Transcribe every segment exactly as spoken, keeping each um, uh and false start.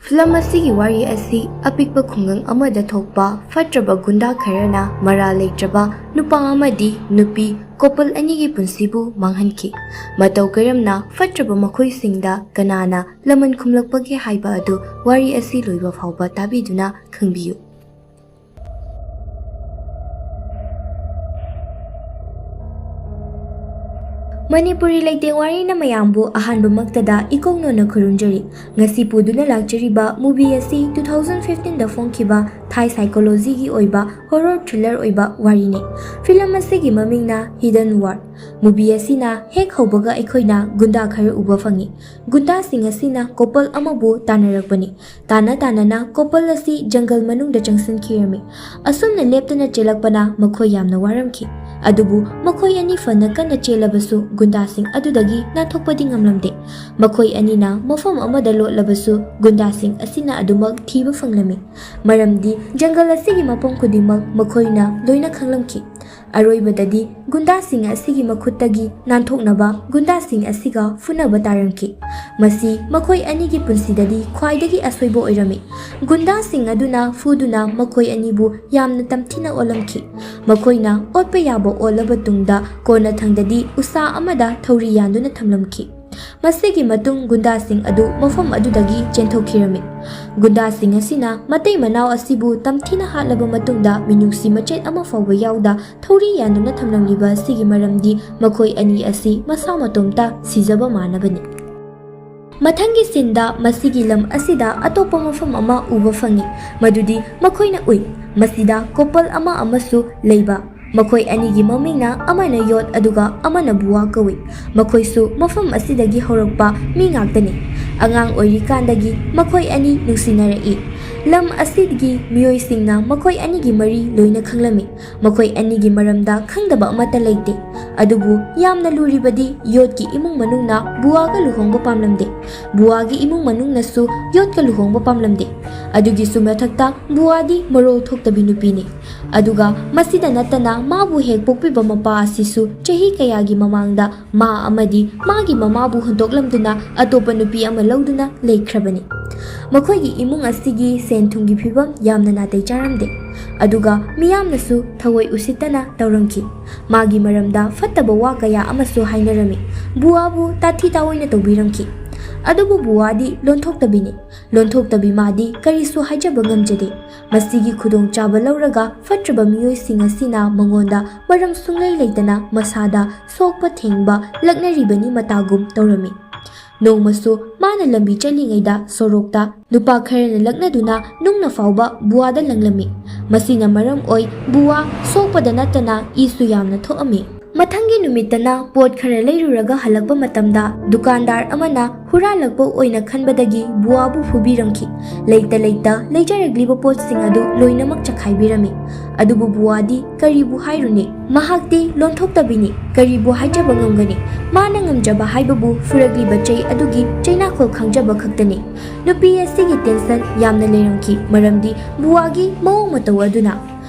Film ꯑꯁꯤꯒꯤ ꯋꯥꯔꯤ ꯑꯁꯤ ꯑꯄꯤꯛꯄ ꯈꯨꯡꯒꯪ ꯑꯃꯗ ꯊꯣꯛꯄ ꯐꯠꯇ꯭ꯔꯕ ꯒꯨꯟꯗꯥ ꯈꯔꯅ ꯃꯔꯥꯜ ꯂꯩꯇ꯭ꯔꯕ ꯅꯨꯄꯥ ꯑꯃꯗꯤ ꯅꯨꯄꯤ ꯀꯣꯄꯜ ꯑꯅꯤꯒꯤ ꯄꯨꯟꯁꯤꯕꯨ ꯃꯥꯡꯍꯟꯈꯤ꯫ ꯃꯇꯧ ꯀꯔꯝꯅ ꯐꯠꯇ꯭ꯔꯕ ꯃꯈꯣꯏꯁꯤꯡꯗ ꯀꯅꯥꯅ ꯂꯃꯟ ꯈꯨꯝꯂꯛꯄꯒꯦ ꯍꯥꯏꯕ ꯑꯗꯨ ꯋꯥꯔꯤ ꯑꯁꯤ ꯂꯣꯏꯕ ꯐꯥꯎꯕ ꯇꯥꯕꯤꯗꯨꯅ ꯈꯪꯕꯤꯌꯨ꯫ ꯃꯅꯤꯄꯨꯔꯤ ꯂꯩꯇꯦꯡ ꯋꯥꯔꯤꯅ ꯃꯌꯥꯝꯕꯨ ꯑꯍꯥꯟꯕꯃꯛꯇꯗ ꯏꯀꯧꯅꯅ ꯈꯨꯔꯨꯝꯖꯔꯤ꯫ ꯉꯁꯤ ꯄꯨꯗꯨꯅ ꯂꯥꯛꯆꯔꯤꯕ movie ꯑꯁꯤ two thousand fifteen ꯗ ꯐꯣꯡꯈꯤꯕ Thai psychology ꯒꯤ ꯑꯣꯏꯕ horror thriller ꯑꯣꯏꯕ ꯋꯥꯔꯤꯅꯤ꯫ ꯐꯤꯂꯝ ꯑꯁꯤꯒꯤ ꯃꯃꯤꯡꯅ Hidden Ward꯫ Movie ꯑꯁꯤꯅ ꯍꯦꯛ ꯍꯧꯕꯒ ꯑꯩꯈꯣꯏꯅ ꯒꯨꯟꯗꯥ ꯈꯔ ꯎꯕ ꯐꯪꯉꯤ꯫ ꯒꯨꯟꯗꯥꯁꯤꯡ ꯑꯁꯤꯅ ꯀꯣꯄꯜ ꯑꯃꯕꯨ ꯇꯥꯟꯅꯔꯛꯄꯅꯤ꯫ ꯇꯥꯟꯅ ꯇꯥꯟꯅꯅ ꯀꯣꯄꯜ ꯑꯁꯤ ꯖꯪꯒꯜ ꯃꯅꯨꯡꯗ ꯆꯪꯁꯤꯟꯈꯤꯔꯝꯃꯤ꯫ ꯑꯁꯨꯝꯅ ꯂꯦꯞꯇꯅ ꯆꯦꯜꯂꯛꯄꯅ ꯃꯈꯣꯏ ꯌꯥꯝꯅ ꯋꯥꯔꯝꯈꯤ꯫ ꯑꯗꯨꯕꯨ ꯃꯈꯣꯏ ꯑꯅꯤ ꯐꯅ ꯀꯟꯅ ꯆꯦꯜꯂꯕꯁꯨ ꯒꯨꯟꯗꯥꯁꯤꯡ ꯑꯗꯨꯗꯒꯤ ꯅꯥꯟꯊꯣꯛꯄꯗꯤ ꯉꯝꯂꯝꯗꯦ꯫ ꯃꯈꯣꯏ ꯑꯅꯤꯅ ꯃꯐꯝ ꯑꯃꯗ ꯂꯣꯠꯂꯕꯁꯨ ꯒꯨꯟꯗꯥꯁꯤꯡ ꯑꯁꯤꯅ ꯑꯗꯨꯃꯛ ꯊꯤꯕ ꯐꯪꯂꯝꯃꯤ꯫ ꯃꯔꯝꯗꯤ ꯖꯪꯒꯜ ꯑꯁꯤꯒꯤ ꯃꯐꯝ ꯈꯨꯗꯤꯡꯃꯛ ꯃꯈꯣꯏꯅ ꯂꯣꯏꯅ ꯈꯪꯂꯝꯈꯤ꯫ ꯑꯔꯣꯏꯕꯗꯗꯤ ꯒꯨꯟꯗꯥꯁꯤꯡ ꯑꯁꯤꯒꯤ ꯃꯈꯨꯠꯇꯒꯤ ꯅꯥꯟꯊꯣꯛꯅꯕ ꯒꯨꯟꯗꯥꯁꯤꯡ ꯑꯁꯤꯒ ꯐꯨꯅꯕ ꯇꯥꯔꯝꯈꯤ꯫ ꯃꯁꯤ ꯃꯈꯣꯏ ꯑꯅꯤꯒꯤ ꯄꯨꯟꯁꯤꯗꯗꯤ ꯈ꯭ꯋꯥꯏꯗꯒꯤ ꯑꯁꯣꯏꯕ ꯑꯣꯏꯔꯝꯃꯤ꯫ ꯒꯨꯟꯗꯥꯁꯤꯡ ꯑꯗꯨꯅ ꯐꯨꯗꯨꯅ ꯃꯈꯣꯏ ꯑꯅꯤꯕꯨ ꯌꯥꯝꯅ ꯇꯝꯊꯤꯅ ꯑꯣꯠꯂꯝꯈꯤ꯫ ꯃꯈꯣꯏꯅ ꯑꯣꯠꯄ ꯌꯥꯕ ꯑꯣꯠꯂꯕ ꯇꯨꯡꯗ ꯀꯣꯟꯅꯊꯪꯗꯗꯤ ꯎꯁꯥ ꯑꯃꯗ ꯊꯧꯔꯤ ꯌꯥꯟꯗꯨꯅ ꯊꯝꯂꯝꯈꯤ꯫ ꯃꯁꯤꯒꯤ ꯃꯇꯨꯡ ꯒꯨꯟꯗꯥꯁꯤꯡ ꯑꯗꯨ ꯃꯐꯝ ꯑꯗꯨꯗꯒꯤ ꯆꯦꯟꯊꯣꯛꯈꯤꯔꯝꯃꯤ꯫ ꯒꯨꯟꯗꯥꯁꯤꯡ ꯑꯁꯤꯅ ꯃꯇꯩ ꯃꯅꯥꯎ ꯑꯁꯤꯕꯨ ꯇꯝꯊꯤꯅ ꯍꯥꯠꯂꯕ ꯃꯇꯨꯡꯗ ꯃꯤꯅꯨꯡꯁꯤ ꯃꯆꯦꯠ ꯑꯃ ꯐꯥꯎꯕ ꯌꯥꯎꯗ ꯊꯧꯔꯤ ꯌꯥꯟꯗꯨꯅ ꯊꯝꯂꯝꯂꯤꯕ ꯑꯁꯤꯒꯤ ꯃꯔꯝꯗꯤ ꯃꯈꯣꯏ ꯑꯅꯤ ꯑꯁꯤ ꯃꯁꯥ ꯃꯇꯣꯝꯇ ꯁꯤꯖꯕ ꯃꯥꯟꯅꯕꯅꯤ꯫ ꯃꯊꯪꯒꯤ ꯁꯤꯟꯗ ꯃꯁꯤꯒꯤ ꯂꯝ ꯑꯁꯤꯗ ꯑꯇꯣꯞꯄ ꯃꯐꯝ ꯑꯃ ꯎꯕ ꯐꯪꯉꯤ, ꯃꯗꯨꯗꯤ ꯃꯈꯣꯏꯅ ꯎꯏ꯫ ꯃꯁꯤꯗ ꯀꯣꯄꯜ ꯑꯃ ꯑꯃꯁꯨ ꯂꯩꯕ꯫ ꯃꯈꯣꯏ ꯑꯅꯤꯒꯤ ꯃꯃꯤꯡꯅ ꯑꯃꯅ ꯌꯣꯠ ꯑꯗꯨꯒ ꯑꯃꯅ ꯕꯨꯋꯥ ꯀꯧꯏ꯫ ꯃꯈꯣꯏꯁꯨ ꯃꯐꯝ ꯑꯁꯤꯗꯒꯤ ꯍꯧꯔꯛꯄ ꯃꯤ ꯉꯥꯛꯇꯅꯤ꯫ ꯑꯉꯥꯡ ꯑꯣꯏꯔꯤꯀꯥꯟꯗꯒꯤ ꯃꯈꯣꯏ ꯑꯅꯤ ꯅꯨꯡꯁꯤꯅꯔꯛꯏ꯫ ꯂꯝ ꯑꯁꯤꯒꯤ ꯃꯤꯑꯣꯏꯁꯤꯡꯅ ꯃꯈꯣꯏ ꯑꯅꯤꯒꯤ ꯃꯔꯤ ꯂꯣꯏꯅ ꯈꯪꯂꯝꯃꯤ꯫ ꯃꯈꯣꯏ ꯑꯅꯤꯒꯤ ꯃꯔꯝꯗ ꯈꯪꯗꯕ ꯑꯃꯠꯇ ꯂꯩꯇꯦ꯫ ꯑꯗꯨꯕꯨ ꯌꯥꯝꯅ ꯂꯨꯔꯤꯕꯗꯤ ꯌꯣꯠꯀꯤ ꯏꯃꯨꯡ ꯃꯅꯨꯡꯅ ꯕꯨꯋꯥꯒ ꯂꯨꯍꯣꯡꯕ ꯄꯥꯝꯂꯝꯗꯦ꯫ ꯕꯨꯋꯥꯒꯤ ꯏꯃꯨꯡ ꯃꯅꯨꯡꯅꯁꯨ ꯌꯣꯠꯀ ꯂꯨꯍꯣꯡꯕ ꯄꯥꯝꯂꯝꯗꯦ꯫ ꯑꯗꯨꯒꯤꯁꯨ ꯃꯊꯛꯇ ꯕꯨꯋꯥꯗꯤ ꯃꯔꯣꯜ ꯊꯣꯛꯇꯕꯤ ꯅꯨꯄꯤꯅꯤ꯫ ꯑꯗꯨꯒ ꯃꯁꯤꯗ ꯅꯠꯇꯅ ꯃꯥꯕꯨ ꯍꯦꯛ ꯄꯣꯛꯄꯤꯕ ꯃꯄꯥ ꯑꯁꯤꯁꯨ ꯆꯍꯤ ꯀꯌꯥꯒꯤ ꯃꯃꯥꯡꯗ ꯃꯥ ꯑꯃꯗꯤ ꯃꯥꯒꯤ ꯃꯃꯥꯕꯨ ꯍꯨꯟꯗꯣꯛꯂꯝꯗꯨꯅ ꯑꯇꯣꯞꯄ ꯅꯨꯄꯤ ꯑꯃ ꯂꯧꯗꯨꯅ ꯂꯩꯈ꯭ꯔꯕꯅꯤ꯫ ꯃꯈꯣꯏꯒꯤ ꯏꯃꯨꯡ ꯑꯁꯤꯒꯤ ꯁꯦꯟ ꯊꯨꯝꯒꯤ ꯐꯤꯕꯝ ꯌꯥꯝꯅ ꯅꯥꯇꯩ ꯆꯥꯔꯝꯗꯦ꯫ ꯑꯗꯨꯒ ꯃꯤꯌꯥꯝꯅꯁꯨ ꯊꯑꯣꯏ ꯎꯁꯤꯠꯇꯅ ꯇꯧꯔꯝꯈꯤ꯫ ꯃꯥꯒꯤ ꯃꯔꯝꯗ ꯐꯠꯇꯕ ꯋꯥ ꯀꯌꯥ ꯑꯃꯁꯨ ꯍꯥꯏꯅꯔꯝꯃꯤ꯫ ꯕꯨꯋꯥꯕꯨ ꯇꯥꯊꯤ ꯇꯥꯑꯣꯏꯅ ꯇꯧꯕꯤꯔꯝꯈꯤ꯫ ꯑꯗꯨꯕꯨ ꯕꯨꯋꯥꯗꯤ ꯂꯣꯟꯊꯣꯛꯇꯕꯤꯅꯤ꯫ ꯂꯣꯟꯊꯣꯛꯇꯕꯤ ꯃꯥꯗꯤ ꯀꯔꯤꯁꯨ ꯍꯥꯏꯖꯕ ꯉꯝꯖꯗꯦ꯫ ꯃꯁꯤꯒꯤ ꯈꯨꯗꯣꯡꯆꯥꯕ ꯂꯧꯔꯒ ꯐꯠꯇ꯭ꯔꯕ ꯃꯤꯑꯣꯏꯁꯤꯡ ꯑꯁꯤꯅ ꯃꯉꯣꯟꯗ ꯃꯔꯝ ꯁꯨꯡꯂꯩ ꯂꯩꯇꯅ ꯃꯁꯥꯗ ꯁꯣꯛꯄ ꯊꯦꯡꯕ ꯂꯛꯅꯔꯤꯕꯅꯤ ꯃꯇꯥꯒꯨꯝ ꯇꯧꯔꯝꯃꯤ꯫ ꯅꯣꯡꯃꯁꯨ ꯃꯥꯅ ꯂꯝꯕꯤ ꯆꯠꯂꯤꯉꯩꯗ ꯁꯣꯔꯣꯛꯇ ꯅꯨꯄꯥ ꯈꯔꯅ ꯂꯛꯅꯗꯨꯅ ꯅꯨꯡꯅ ꯐꯥꯎꯕ ꯕꯨꯋꯥꯗ ꯂꯪꯂꯝꯃꯤ꯫ ꯃꯁꯤꯅ ꯃꯔꯝ ꯑꯣꯏ ꯕꯨꯋꯥ ꯁꯣꯛꯄꯗ ꯅꯠꯇꯅ ꯏꯁꯨ ꯌꯥꯝꯅ ꯊꯣꯛꯑꯝꯃꯤ꯫ ꯃꯊꯪꯒꯤ ꯅꯨꯃꯤꯠꯇꯅ ꯄꯣꯠ ꯈꯔ ꯂꯩꯔꯨꯔꯒ ꯍꯜꯂꯛꯄ ꯃꯇꯝꯗ ꯗꯨꯀꯥꯟꯗꯥꯔ ꯑꯃꯅ ꯍꯨꯔꯥꯜꯂꯛꯄ ꯑꯣꯏꯅ ꯈꯟꯕꯗꯒꯤ ꯕꯨꯋꯥꯕꯨ ꯐꯨꯕꯤꯔꯝꯈꯤ꯫ ꯂꯩꯇ ꯂꯩꯇ ꯂꯩꯖꯔꯛꯂꯤꯕ ꯄꯣꯠꯁꯤꯡ ꯑꯗꯨ ꯂꯣꯏꯅꯃꯛ ꯆꯈꯥꯏꯕꯤꯔꯝꯃꯤ꯫ ꯑꯗꯨꯕꯨ ꯕꯨꯋꯥꯗꯤ ꯀꯔꯤꯕꯨ ꯍꯥꯏꯔꯨꯅꯤ? ꯃꯍꯥꯛꯇꯤ ꯂꯣꯟꯊꯣꯛꯇꯕꯤꯅꯤ꯫ ꯀꯔꯤꯕꯨ ꯍꯥꯏꯖꯕ ꯉꯝꯒꯅꯤ? ꯃꯥꯅ ꯉꯝꯖꯕ ꯍꯥꯏꯕꯕꯨ ꯐꯨꯔꯛꯂꯤꯕ ꯆꯩ ꯑꯗꯨꯒꯤ ꯆꯩꯅꯥꯈꯣꯜ ꯈꯪꯖꯕ ꯈꯛꯇꯅꯤ꯫ ꯅꯨꯄꯤ ꯑꯁꯤꯒꯤ ꯇꯦꯟꯁꯟ ꯌꯥꯝꯅ ꯂꯩꯔꯝꯈꯤ, ꯃꯔꯝꯗꯤ ꯕꯨꯋꯥꯒꯤ ꯃꯑꯣꯡ ꯃꯇꯧ ꯑꯗꯨꯅ꯫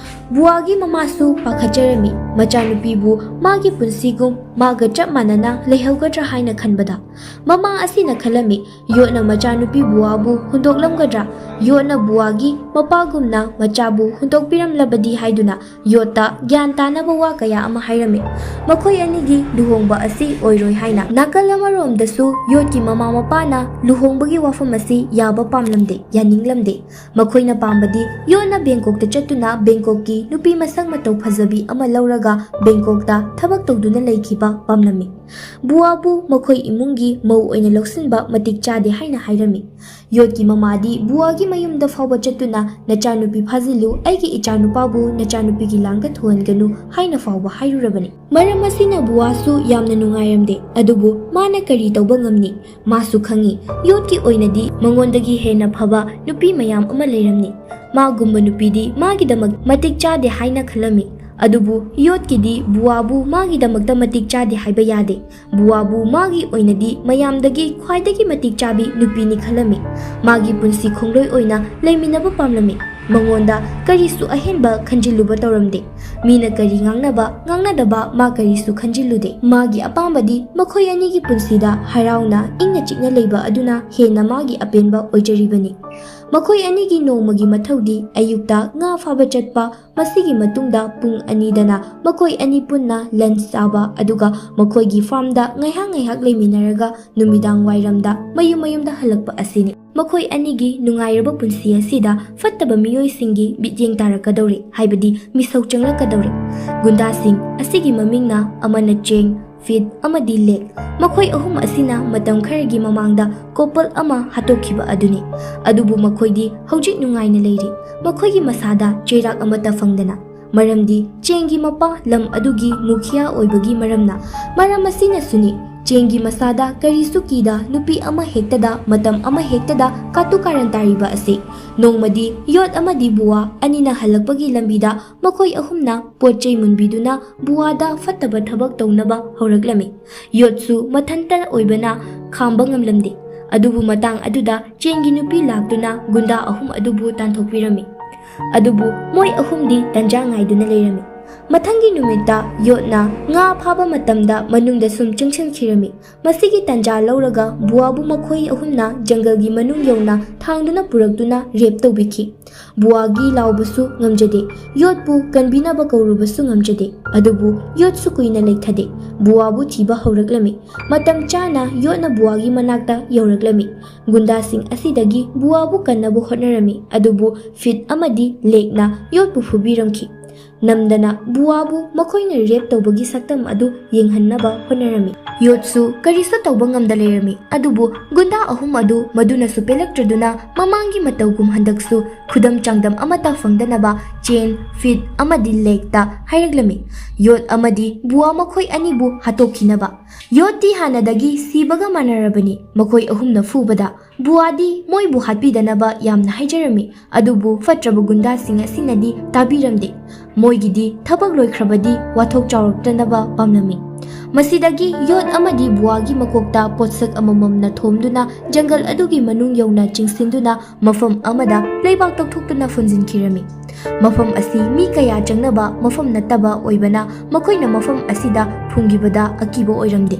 ꯕꯨꯋꯥꯒꯤ ꯃꯃꯥꯁꯨ ꯄꯥꯈꯠꯆꯔꯝꯃꯤ, ꯃꯆꯥꯅꯨꯄꯤꯕꯨ ꯃꯥꯒꯤ ꯄꯨꯟꯁꯤꯒꯨꯝ ꯃꯥꯒ ꯆꯞ ꯃꯥꯟꯅꯅ ꯂꯩꯍꯧꯒꯗ꯭ꯔꯥ ꯍꯥꯏꯅ ꯈꯟꯕꯗ꯫ ꯃꯃꯥ ꯑꯁꯤꯅ ꯈꯜꯂꯝꯃꯤ, ꯌꯣꯠꯅ ꯃꯆꯥꯅꯨꯄꯤ ꯕꯨꯋꯥꯕꯨ ꯍꯨꯟꯗꯣꯛꯂꯝꯒꯗ꯭ꯔꯥ? ꯌꯣꯠꯅ ꯕꯨꯋꯥꯒꯤ ꯃꯄꯥꯒꯨꯝꯅ ꯃꯆꯥꯕꯨ ꯍꯨꯟꯗꯣꯛꯄꯤꯔꯝꯂꯕꯗꯤ ꯍꯥꯏꯗꯨꯅ ꯌꯣꯠꯇ ꯒ꯭ꯌꯥꯟ ꯇꯥꯅꯕ ꯋꯥ ꯀꯌꯥ ꯑꯃ ꯍꯥꯏꯔꯝꯃꯤ꯫ ꯃꯈꯣꯏ ꯑꯅꯤꯒꯤ ꯂꯨꯍꯣꯡꯕ ꯑꯁꯤ ꯑꯣꯏꯔꯣꯏ ꯍꯥꯏꯅ꯫ ꯅꯥꯀꯜ ꯑꯃꯔꯣꯝꯗꯁꯨ ꯌꯣꯠꯀꯤ ꯃꯃꯥ ꯃꯄꯥꯅ ꯂꯨꯍꯣꯡꯕꯒꯤ ꯋꯥꯐꯝ ꯑꯁꯤ ꯌꯥꯕ ꯄꯥꯝꯂꯝꯗꯦ, ꯌꯥꯅꯤꯡꯂꯝꯗꯦ꯫ ꯃꯈꯣꯏꯅ ꯄꯥꯝꯕꯗꯤ ꯌꯣꯠꯅ ꯕꯦꯡꯀꯣꯛꯇ ꯆꯠꯇꯨꯅ ꯕꯦꯡꯀꯣꯛꯀꯤ ꯅꯨꯄꯤ ꯃꯁꯛ ꯃꯇꯧ ꯐꯖꯕꯤ ꯑꯃ ꯂꯧꯔꯒ ꯕꯦꯡꯀꯣꯛꯇ ꯊꯕꯛ ꯇꯧꯗꯨꯅ ꯂꯩꯈꯤꯕ ꯄꯥꯝꯂꯝꯃꯤ꯫ ꯕꯨꯋꯥꯕꯨ ꯃꯈꯣꯏ ꯏꯃꯨꯡꯒꯤ ꯃꯧ ꯑꯣꯏꯅ ꯂꯧꯁꯤꯟꯕ ꯃꯇꯤꯛ ꯆꯥꯗꯦ ꯍꯥꯏꯅ ꯍꯥꯏꯔꯝꯃꯤ꯫ ꯌꯣꯠꯀꯤ ꯃꯃꯥꯗꯤ ꯕꯨꯋꯥꯒꯤ ꯃꯌꯨꯝꯗ ꯐꯥꯎꯕ ꯆꯠꯇꯨꯅ, "ꯅꯆꯥꯅꯨꯄꯤ ꯐꯥꯖꯤꯜꯂꯨ, ꯑꯩꯒꯤ ꯏꯆꯥꯅꯨꯄꯥꯕꯨ ꯅꯆꯥꯅꯨꯄꯤꯒꯤ ꯂꯥꯡꯗ ꯊꯨꯍꯟꯒꯅꯨ" ꯍꯥꯏꯅ ꯐꯥꯎꯕ ꯍꯥꯏꯔꯨꯔꯕꯅꯤ꯫ ꯃꯔꯝ ꯑꯁꯤꯅ ꯕꯨꯋꯥꯁꯨ ꯌꯥꯝꯅ ꯅꯨꯡꯉꯥꯏꯔꯝꯗꯦ, ꯑꯗꯨꯕꯨ ꯃꯥꯅ ꯀꯔꯤ ꯇꯧꯕ ꯉꯝꯅꯤ? ꯃꯥꯁꯨ ꯈꯪꯏ, ꯌꯣꯠꯀꯤ ꯑꯣꯏꯅꯗꯤ ꯃꯉꯣꯟꯗꯒꯤ ꯍꯦꯟꯅ ꯐꯕ ꯅꯨꯄꯤ ꯃꯌꯥꯝ ꯑꯃ ꯂꯩꯔꯝꯅꯤ꯫ ꯃꯥꯒꯨꯝꯕ ꯅꯨꯄꯤꯗꯤ ꯃꯥꯒꯤꯗꯃꯛ ꯃꯇꯤꯛ ꯆꯥꯗꯦ ꯍꯥꯏꯅ ꯈꯜꯂꯝꯃꯤ꯫ ꯑꯗꯨꯕꯨ ꯌꯣꯠꯀꯤꯗꯤ ꯕꯨꯋꯥꯕꯨ ꯃꯥꯒꯤꯗꯃꯛꯇ ꯃꯇꯤꯛ ꯆꯥꯗꯦ ꯍꯥꯏꯕ ꯌꯥꯗꯦ꯫ ꯕꯨꯋꯥꯕꯨ ꯃꯥꯒꯤ ꯑꯣꯏꯅꯗꯤ ꯃꯌꯥꯝꯗꯒꯤ ꯈ꯭ꯋꯥꯏꯗꯒꯤ ꯃꯇꯤꯛ ꯆꯥꯕꯤ ꯅꯨꯄꯤꯅꯤ ꯈꯜꯂꯝꯃꯤ꯫ ꯃꯥꯒꯤ ꯄꯨꯟꯁꯤ ꯈꯣꯡꯂꯣꯏ ꯑꯣꯏꯅ ꯂꯩꯃꯤꯟꯅꯕ ꯄꯥꯝꯂꯝꯃꯤ꯫ ꯃꯉꯣꯟꯗ ꯀꯔꯤꯁꯨ ꯑꯍꯦꯟꯕ ꯈꯟꯖꯤꯜꯂꯨꯕ ꯇꯧꯔꯝꯗꯦ꯫ ꯃꯤꯅ ꯀꯔꯤ ꯉꯥꯡꯅꯕ ꯉꯥꯡꯅꯗꯕ ꯃꯥ ꯀꯔꯤꯁꯨ ꯈꯟꯖꯤꯜꯂꯨꯗꯦ꯫ ꯃꯥꯒꯤ ꯑꯄꯥꯝꯕꯗꯤ ꯃꯈꯣꯏ ꯑꯅꯤꯒꯤ ꯄꯨꯟꯁꯤꯗ ꯍꯔꯥꯎꯅ ꯏꯪꯅ ꯆꯤꯛꯅ ꯂꯩꯕ ꯑꯗꯨꯅ ꯍꯦꯟꯅ ꯃꯥꯒꯤ ꯑꯄꯦꯟꯕ ꯑꯣꯏꯖꯔꯤꯕꯅꯤ꯫ ꯃꯈꯣꯏ ꯑꯅꯤꯒꯤ ꯅꯣꯡꯃꯒꯤ ꯃꯊꯧꯗꯤ ꯑꯌꯨꯛꯇ ꯉꯥ ꯐꯥꯕ ꯆꯠꯄ, ꯃꯁꯤꯒꯤ ꯃꯇꯨꯡꯗ ꯄꯨꯡ ꯑꯅꯤꯗꯅ ꯃꯈꯣꯏ ꯑꯅꯤ ꯄꯨꯟꯅ ꯂꯟꯆ ꯆꯥꯕ, ꯑꯗꯨꯒ ꯃꯈꯣꯏꯒꯤ ꯐꯥꯔꯝꯗ ꯉꯥꯏꯍꯥꯛ ꯉꯥꯏꯍꯥꯛ ꯂꯩꯃꯤꯟꯅꯔꯒ ꯅꯨꯃꯤꯗꯥꯡ ꯋꯥꯏꯔꯝꯗ ꯃꯌꯨꯝ ꯃꯌꯨꯝꯗ ꯍꯜꯂꯛꯄ ꯑꯁꯤꯅꯤ꯫ ꯃꯈꯣꯏ ꯑꯅꯤꯒꯤ ꯅꯨꯡꯉꯥꯏꯔꯕ ꯄꯨꯟꯁꯤ ꯑꯁꯤꯗ ꯐꯠꯇꯕ ꯃꯤꯑꯣꯏꯁꯤꯡꯒꯤ ꯃꯤꯠꯌꯦꯡ ꯇꯥꯔꯛꯀꯗꯧꯔꯦ, ꯍꯥꯏꯕꯗꯤ ꯃꯤꯁꯧ ꯆꯪꯂꯛꯀꯗꯧꯔꯦ꯫ ꯒꯨꯟꯗꯥꯁꯤꯡ ꯑꯁꯤꯒꯤ ꯃꯃꯤꯡꯅ ꯑꯃꯅ ꯆꯦꯡ, ꯐꯤꯠ ꯑꯃꯗꯤ ꯂꯦꯛ꯫ ꯃꯈꯣꯏ ꯑꯍꯨꯝ ꯑꯁꯤꯅ ꯃꯇꯝ ꯈꯔꯒꯤ ꯃꯃꯥꯡꯗ ꯀꯣꯄꯜ ꯑꯃ ꯍꯥꯠꯇꯣꯛꯈꯤꯕ ꯑꯗꯨꯅꯤ꯫ ꯑꯗꯨꯕꯨ ꯃꯈꯣꯏꯗꯤ ꯍꯧꯖꯤꯛ ꯅꯨꯡꯉꯥꯏꯅ ꯂꯩꯔꯤ, ꯃꯈꯣꯏꯒꯤ ꯃꯁꯥꯗ ꯆꯩꯔꯥꯛ ꯑꯃꯠꯇ ꯐꯪꯗꯅ꯫ ꯃꯔꯝꯗꯤ ꯆꯦꯡꯒꯤ ꯃꯄꯥ ꯂꯝ ꯑꯗꯨꯒꯤ ꯃꯨꯈꯤꯌꯥ ꯑꯣꯏꯕꯒꯤ ꯃꯔꯝꯅ꯫ ꯃꯔꯝ ꯑꯁꯤꯅꯁꯨꯅꯤ ꯆꯦꯡꯒꯤ ꯃꯁꯥꯗ ꯀꯔꯤꯁꯨ ꯀꯤꯗ ꯅꯨꯄꯤ ꯑꯃ ꯍꯦꯛꯇꯗ ꯃꯇꯝ ꯑꯃ ꯍꯦꯛꯇꯗ ꯀꯥꯇꯨ ꯀꯥꯔꯟ ꯇꯥꯔꯤꯕ ꯑꯁꯤ꯫ ꯅꯣꯡꯃꯗꯤ ꯌꯣꯠ ꯑꯃꯗꯤ ꯕꯨꯋꯥ ꯑꯅꯤꯅ ꯍꯜꯂꯛꯄꯒꯤ ꯂꯝꯕꯤꯗ ꯃꯈꯣꯏ ꯑꯍꯨꯝꯅ ꯄꯣꯠ ꯆꯩ ꯃꯨꯟꯕꯤꯗꯨꯅ ꯕꯨꯋꯥꯗ ꯐꯠꯇꯕ ꯊꯕꯛ ꯇꯧꯅꯕ ꯍꯧꯔꯛꯂꯝꯃꯤ꯫ ꯌꯣꯠꯁꯨ ꯃꯊꯟꯇ ꯑꯣꯏꯕꯅ ꯈꯥꯝꯕ ꯉꯝꯂꯝꯗꯦ꯫ ꯑꯗꯨꯕꯨ ꯃꯇꯥꯡ ꯑꯗꯨꯗ ꯆꯦꯡꯒꯤ ꯅꯨꯄꯤ ꯂꯥꯛꯇꯨꯅ ꯒꯨꯟꯗꯥ ꯑꯍꯨꯝ ꯑꯗꯨꯕꯨ ꯇꯥꯟꯊꯣꯛꯄꯤꯔꯝꯃꯤ꯫ ꯑꯗꯨꯕꯨ ꯃꯣꯏ ꯑꯍꯨꯝꯗꯤ ꯇꯟꯖꯥ ꯉꯥꯏꯗꯨꯅ ꯂꯩꯔꯝꯃꯤ꯫ ꯃꯊꯪꯒꯤ ꯅꯨꯃꯤꯠꯇ ꯌꯣꯠꯅ ꯉꯥ ꯐꯥꯕ ꯃꯇꯝꯗ ꯃꯅꯨꯡꯗ ꯁꯨꯝ ꯆꯪꯁꯤꯟꯈꯤꯔꯝꯃꯤ꯫ ꯃꯁꯤꯒꯤ ꯇꯟꯖꯥ ꯂꯧꯔꯒ ꯕꯨꯋꯥꯕꯨ ꯃꯈꯣꯏ ꯑꯍꯨꯝꯅ ꯖꯪꯒꯜꯒꯤ ꯃꯅꯨꯡ ꯌꯧꯅ ꯊꯥꯡꯗꯨꯅ ꯄꯨꯔꯛꯇꯨꯅ ꯔꯦꯞ ꯇꯧꯕꯤꯈꯤ꯫ ꯕꯨꯋꯥꯒꯤ ꯂꯥꯎꯕꯁꯨ ꯉꯝꯖꯗꯦ, ꯌꯣꯠꯄꯨ ꯀꯟꯕꯤꯅꯕ ꯀꯧꯔꯨꯕꯁꯨ ꯉꯝꯖꯗꯦ꯫ ꯑꯗꯨꯕꯨ ꯌꯣꯠꯁꯨ ꯀꯨꯏꯅ ꯂꯩꯊꯗꯦ, ꯕꯨꯋꯥꯕꯨ ꯊꯤꯕ ꯍꯧꯔꯛꯂꯝꯃꯤ꯫ ꯃꯇꯝ ꯆꯥꯅ ꯌꯣꯠꯅ ꯕꯨꯋꯥꯒꯤ ꯃꯅꯥꯛꯇ ꯌꯧꯔꯛꯂꯝꯃꯤ꯫ ꯒꯨꯟꯗꯥꯁꯤꯡ ꯑꯁꯤꯗꯒꯤ ꯕꯨꯋꯥꯕꯨ ꯀꯟꯅꯕ ꯍꯣꯠꯅꯔꯝꯃꯤ, ꯑꯗꯨꯕꯨ ꯐꯤꯠ ꯑꯃꯗꯤ ꯂꯦꯛꯅ ꯌꯣꯠꯄꯨ ꯐꯨꯕꯤꯔꯝꯈꯤ꯫ ꯅꯝꯗꯅ ꯕꯨꯋꯥꯕꯨ ꯃꯈꯣꯏꯅ ꯔꯦꯞ ꯇꯧꯕꯒꯤ ꯁꯛꯇꯝ ꯑꯗꯨ ꯌꯦꯡꯍꯟꯅꯕ ꯍꯣꯠꯅꯔꯝꯃꯤ꯫ ꯌꯣꯠꯁꯨ ꯀꯔꯤꯁꯨ ꯇꯧꯕ ꯉꯝꯗ ꯂꯩꯔꯝꯃꯤ꯫ ꯑꯗꯨꯕꯨ ꯒꯨꯟꯗꯥ ꯑꯍꯨꯝ ꯑꯗꯨ ꯃꯗꯨꯅꯁꯨ ꯄꯦꯜꯂꯛꯇ꯭ꯔꯗꯨꯅ ꯃꯃꯥꯡꯒꯤ ꯃꯇꯧꯒꯨꯝ ꯍꯟꯗꯛꯁꯨ ꯈꯨꯗꯝ ꯆꯥꯡꯗꯝ ꯑꯃꯠꯇ ꯐꯪꯗꯅꯕ ꯆꯦꯟ, ꯐꯤꯠ ꯑꯃꯗꯤ ꯂꯦꯛꯇ ꯍꯥꯏꯔꯛꯂꯝꯃꯤ꯫ ꯌꯣꯠ ꯑꯃꯗꯤ ꯕꯨꯋꯥ ꯃꯈꯣꯏ ꯑꯅꯤꯕꯨ ꯍꯥꯠꯇꯣꯛꯈꯤꯅꯕ꯫ ꯌꯣꯠꯇꯤ ꯍꯥꯟꯅꯗꯒꯤ ꯁꯤꯕꯒ ꯃꯥꯟꯅꯔꯕꯅꯤ꯫ ꯃꯈꯣꯏ ꯑꯍꯨꯝꯅ ꯐꯨꯕꯗ ꯕꯨꯋꯥꯗꯤ ꯃꯣꯏꯕꯨ ꯍꯥꯠꯄꯤꯗꯅꯕ ꯌꯥꯝꯅ ꯍꯥꯏꯖꯔꯝꯃꯤ꯫ ꯑꯗꯨꯕꯨ ꯐꯠꯇ꯭ꯔꯕ ꯒꯨꯟꯗꯥꯁꯤꯡ ꯑꯁꯤꯅꯗꯤ ꯇꯥꯕꯤꯔꯝꯗꯦ꯫ ꯃꯣꯏꯒꯤꯗꯤ ꯊꯕꯛ ꯂꯣꯏꯈ꯭ꯔꯕꯗꯤ ꯋꯥꯊꯣꯛ ꯆꯥꯎꯔꯛꯇꯅꯕ ꯄꯥꯝꯂꯝꯃꯤ꯫ ꯃꯁꯤꯗꯒꯤ ꯌꯣꯠ ꯑꯃꯗꯤ ꯕꯨꯋꯥꯒꯤ ꯃꯀꯣꯛꯇ ꯄꯣꯠꯁꯛ ꯑꯃꯃꯝꯅ ꯊꯣꯝꯗꯨꯅ ꯖꯪꯒꯜ ꯑꯗꯨꯒꯤ ꯃꯅꯨꯡ ꯌꯧꯅ ꯆꯤꯡꯁꯤꯟꯗꯨꯅ ꯃꯐꯝ ꯑꯃꯗ ꯂꯩꯕꯥꯛ ꯇꯧꯊꯣꯛꯇꯨꯅ ꯐꯨꯝꯖꯤꯟꯈꯤꯔꯝꯃꯤ꯫ ꯃꯐꯝ ꯑꯁꯤ ꯃꯤ ꯀꯌꯥ ꯆꯪꯅꯕ ꯃꯐꯝ ꯅꯠꯇꯕ ꯑꯣꯏꯕꯅ ꯃꯈꯣꯏꯅ ꯃꯐꯝ ꯑꯁꯤꯗ ꯐꯨꯝꯈꯤꯕꯗ ꯑꯀꯤꯕ ꯑꯣꯏꯔꯝꯗꯦ꯫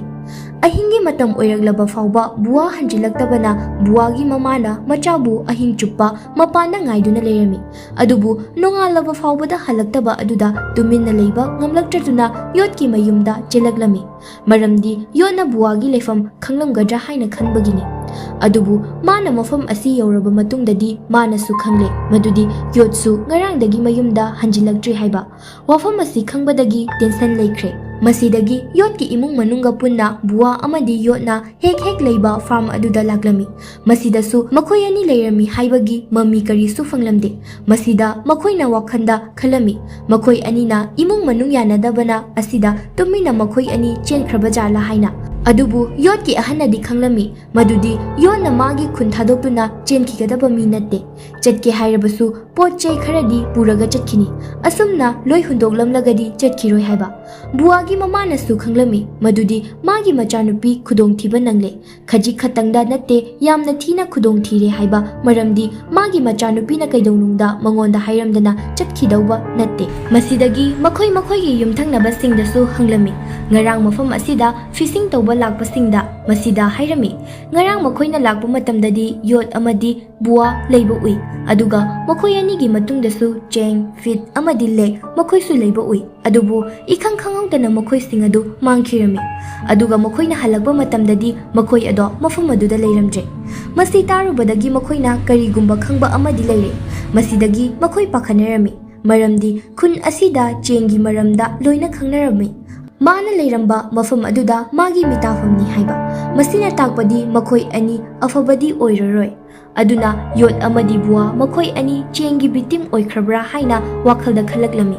ꯑꯍꯤꯡꯒꯤ ꯃꯇꯝ ꯑꯣꯏꯔꯛꯂꯕ ꯐꯥꯎꯕ ꯕꯨꯋꯥ ꯍꯟꯖꯤꯜꯂꯛꯇꯕꯅ ꯕꯨꯋꯥꯒꯤ ꯃꯃꯥꯅ ꯃꯆꯥꯕꯨ ꯑꯍꯤꯡ ꯆꯨꯞꯄ ꯃꯄꯥꯟꯗ ꯉꯥꯏꯗꯨꯅ ꯂꯩꯔꯝꯃꯤ꯫ ꯑꯗꯨꯕꯨ ꯅꯣꯡꯉꯥꯜꯂꯕ ꯐꯥꯎꯕꯗ ꯍꯜꯂꯛꯇꯕ ꯑꯗꯨꯗ ꯇꯨꯃꯤꯟꯅ ꯂꯩꯕ ꯉꯝꯂꯛꯇ꯭ꯔꯗꯨꯅ ꯌꯣꯠꯀꯤ ꯃꯌꯨꯝꯗ ꯆꯦꯜꯂꯛꯂꯝꯃꯤ꯫ ꯃꯔꯝꯗꯤ ꯌꯣꯠꯅ ꯕꯨꯋꯥꯒꯤ ꯂꯩꯐꯝ ꯈꯪꯂꯝꯒꯗ꯭ꯔꯥ ꯍꯥꯏꯅ ꯈꯟꯕꯒꯤꯅꯤ꯫ ꯑꯗꯨꯕꯨ ꯃꯥꯅ ꯃꯐꯝ ꯑꯁꯤ ꯌꯧꯔꯕ ꯃꯇꯨꯡꯗꯗꯤ ꯃꯥꯅꯁꯨ ꯈꯪꯂꯦ ꯃꯗꯨꯗꯤ ꯌꯣꯠꯁꯨ ꯉꯔꯥꯡꯗꯒꯤ ꯃꯌꯨꯝꯗ ꯍꯟꯖꯤꯜꯂꯛꯇ꯭ꯔꯤ ꯍꯥꯏꯕ꯫ ꯋꯥꯐꯝ ꯑꯁꯤ ꯈꯪꯕꯗꯒꯤ ꯇꯦꯟꯁꯟ ꯂꯩꯈ꯭ꯔꯦ꯫ ꯃꯁꯤꯗꯒꯤ ꯌꯣꯠꯀꯤ ꯏꯃꯨꯡ ꯃꯅꯨꯡꯒ ꯄꯨꯟꯅ ꯕꯨꯋꯥ ꯑꯃꯗꯤ ꯌꯣꯠꯅ ꯍꯦꯛ ꯍꯦꯛ ꯂꯩꯕ ꯐꯥꯔꯝ ꯑꯗꯨꯗ ꯂꯥꯛꯂꯝꯃꯤ꯫ ꯃꯁꯤꯗꯁꯨ ꯃꯈꯣꯏ ꯑꯅꯤ ꯂꯩꯔꯝꯃꯤ ꯍꯥꯏꯕꯒꯤ ꯃꯃꯤ ꯀꯔꯤꯁꯨ ꯐꯪꯂꯝꯗꯦ꯫ ꯃꯁꯤꯗ ꯃꯈꯣꯏꯅ ꯋꯥꯈꯜꯗ ꯈꯜꯂꯝꯃꯤ, ꯃꯈꯣꯏ ꯑꯅꯤꯅ ꯏꯃꯨꯡ ꯃꯅꯨꯡ ꯌꯥꯅꯗꯕꯅ ꯑꯁꯤꯗ ꯇꯨꯃꯤꯟꯅ ꯃꯈꯣꯏ ꯑꯅꯤ ꯆꯦꯟꯈ꯭ꯔꯕ ꯖꯥꯠꯂꯥ ꯍꯥꯏꯅ꯫ ꯑꯗꯨꯕꯨ ꯌꯣꯠꯀꯤ ꯑꯍꯟꯅꯗꯤ ꯈꯪꯂꯝꯃꯤ ꯃꯗꯨꯗꯤ ꯌꯣꯠꯅ ꯃꯥꯒꯤ ꯈꯨꯟ ꯊꯥꯗꯣꯛꯇꯨꯅ ꯆꯦꯟꯈꯤꯒꯗꯕ ꯃꯤ ꯅꯠꯇꯦ꯫ ꯆꯠꯀꯦ ꯍꯥꯏꯔꯕꯁꯨ ꯄꯣꯠ ꯆꯩ ꯈꯔꯗꯤ ꯄꯨꯔꯒ ꯆꯠꯈꯤꯅꯤ꯫ ꯑꯁꯨꯝꯅ ꯂꯣꯏ ꯍꯨꯟꯗꯣꯛꯂꯝꯂꯒꯗꯤ ꯆꯠꯈꯤꯔꯣꯏ ꯍꯥꯏꯕ꯫ ꯕꯨꯋꯥꯒꯤ ꯃꯃꯥꯅꯁꯨ ꯈꯪꯂꯝꯃꯤ ꯃꯗꯨꯗꯤ ꯃꯥꯒꯤ ꯃꯆꯥꯅꯨꯄꯤ ꯈꯨꯗꯣꯡꯊꯤꯕ ꯅꯪꯂꯦ꯫ ꯈꯖꯤꯛ ꯈꯛꯇꯪꯗ ꯅꯠꯇꯦ, ꯌꯥꯝꯅ ꯊꯤꯅ ꯈꯨꯗꯣꯡꯊꯤꯔꯦ ꯍꯥꯏꯕ, ꯃꯔꯝꯗꯤ ꯃꯥꯒꯤ ꯃꯆꯥꯅꯨꯄꯤꯅ ꯀꯩꯗꯧꯅꯨꯡꯗ ꯃꯉꯣꯟꯗ ꯍꯥꯏꯔꯝꯗꯅ ꯆꯠꯈꯤꯗꯧꯕ ꯅꯠꯇꯦ꯫ ꯃꯁꯤꯗꯒꯤ ꯃꯈꯣꯏ ꯃꯈꯣꯏꯒꯤ ꯌꯨꯝꯊꯪꯅꯕꯁꯤꯡꯗꯁꯨ ꯍꯪꯂꯝꯃꯤ꯫ ꯉꯔꯥꯡ ꯃꯐꯝ ꯑꯁꯤꯗ ꯐꯤꯁꯤꯡ ꯇꯧꯕ ꯂꯥꯛꯄꯁꯤꯡꯗ ꯃꯁꯤꯗ ꯍꯥꯏꯔꯝꯃꯤ꯫ ꯉꯔꯥꯡ ꯃꯈꯣꯏꯅ ꯂꯥꯛꯄ ꯃꯇꯝꯗꯗꯤ ꯌꯣꯠ ꯑꯃꯗꯤ ꯕꯨꯋꯥ ꯂꯩꯕ ꯎꯏ꯫ ꯑꯗꯨꯒ ꯃꯈꯣꯏ ꯑꯅꯤꯒꯤ ꯃꯇꯨꯡꯗꯁꯨ ꯆꯦꯡ, ꯐꯤꯠ ꯑꯃꯗꯤ ꯂꯦꯛ ꯃꯈꯣꯏꯁꯨ ꯂꯩꯕ ꯎꯏ꯫ ꯑꯗꯨꯕꯨ ꯏꯈꯪ ꯈꯪꯍꯧꯗꯅ ꯃꯈꯣꯏꯁꯤꯡ ꯑꯗꯨ ꯃꯥꯡꯈꯤꯔꯝꯃꯤ꯫ ꯑꯗꯨꯒ ꯃꯈꯣꯏꯅ ꯍꯜꯂꯛꯄ ꯃꯇꯝꯗꯗꯤ ꯃꯈꯣꯏ ꯑꯗꯣ ꯃꯐꯝ ꯑꯗꯨꯗ ꯂꯩꯔꯝꯗ꯭ꯔꯦ꯫ ꯃꯁꯤ ꯇꯥꯔꯨꯕꯗꯒꯤ ꯃꯈꯣꯏꯅ ꯀꯔꯤꯒꯨꯝꯕ ꯈꯪꯕ ꯑꯃꯗꯤ ꯂꯩꯔꯦ꯫ ꯃꯁꯤꯗꯒꯤ ꯃꯈꯣꯏ ꯄꯥꯈꯠꯅꯔꯝꯃꯤ, ꯃꯔꯝꯗꯤ ꯈꯨꯟ ꯑꯁꯤꯗ ꯆꯦꯡꯒꯤ ꯃꯔꯝꯗ ꯂꯣꯏꯅ ꯈꯪꯅꯔꯝꯃꯤ꯫ ꯃꯥꯅ ꯂꯩꯔꯝꯕ ꯃꯐꯝ ꯑꯗꯨꯗ ꯃꯥꯒꯤ ꯃꯤꯇꯥꯐꯝꯅꯤ ꯍꯥꯏꯕ꯫ ꯃꯁꯤꯅ ꯇꯥꯛꯄꯗꯤ ꯃꯈꯣꯏ ꯑꯅꯤ ꯑꯐꯕꯗꯤ ꯑꯣꯏꯔꯔꯣꯏ꯫ ꯑꯗꯨꯅ ꯌꯣꯠ ꯑꯃꯗꯤ ꯕꯨꯋꯥ ꯃꯈꯣꯏ ꯑꯅꯤ ꯆꯦꯡꯒꯤ ꯕꯤꯛꯇꯤꯝ ꯑꯣꯏꯈ꯭ꯔꯕ꯭ꯔꯥ ꯍꯥꯏꯅ ꯋꯥꯈꯜꯗ ꯈꯜꯂꯛꯂꯝꯃꯤ꯫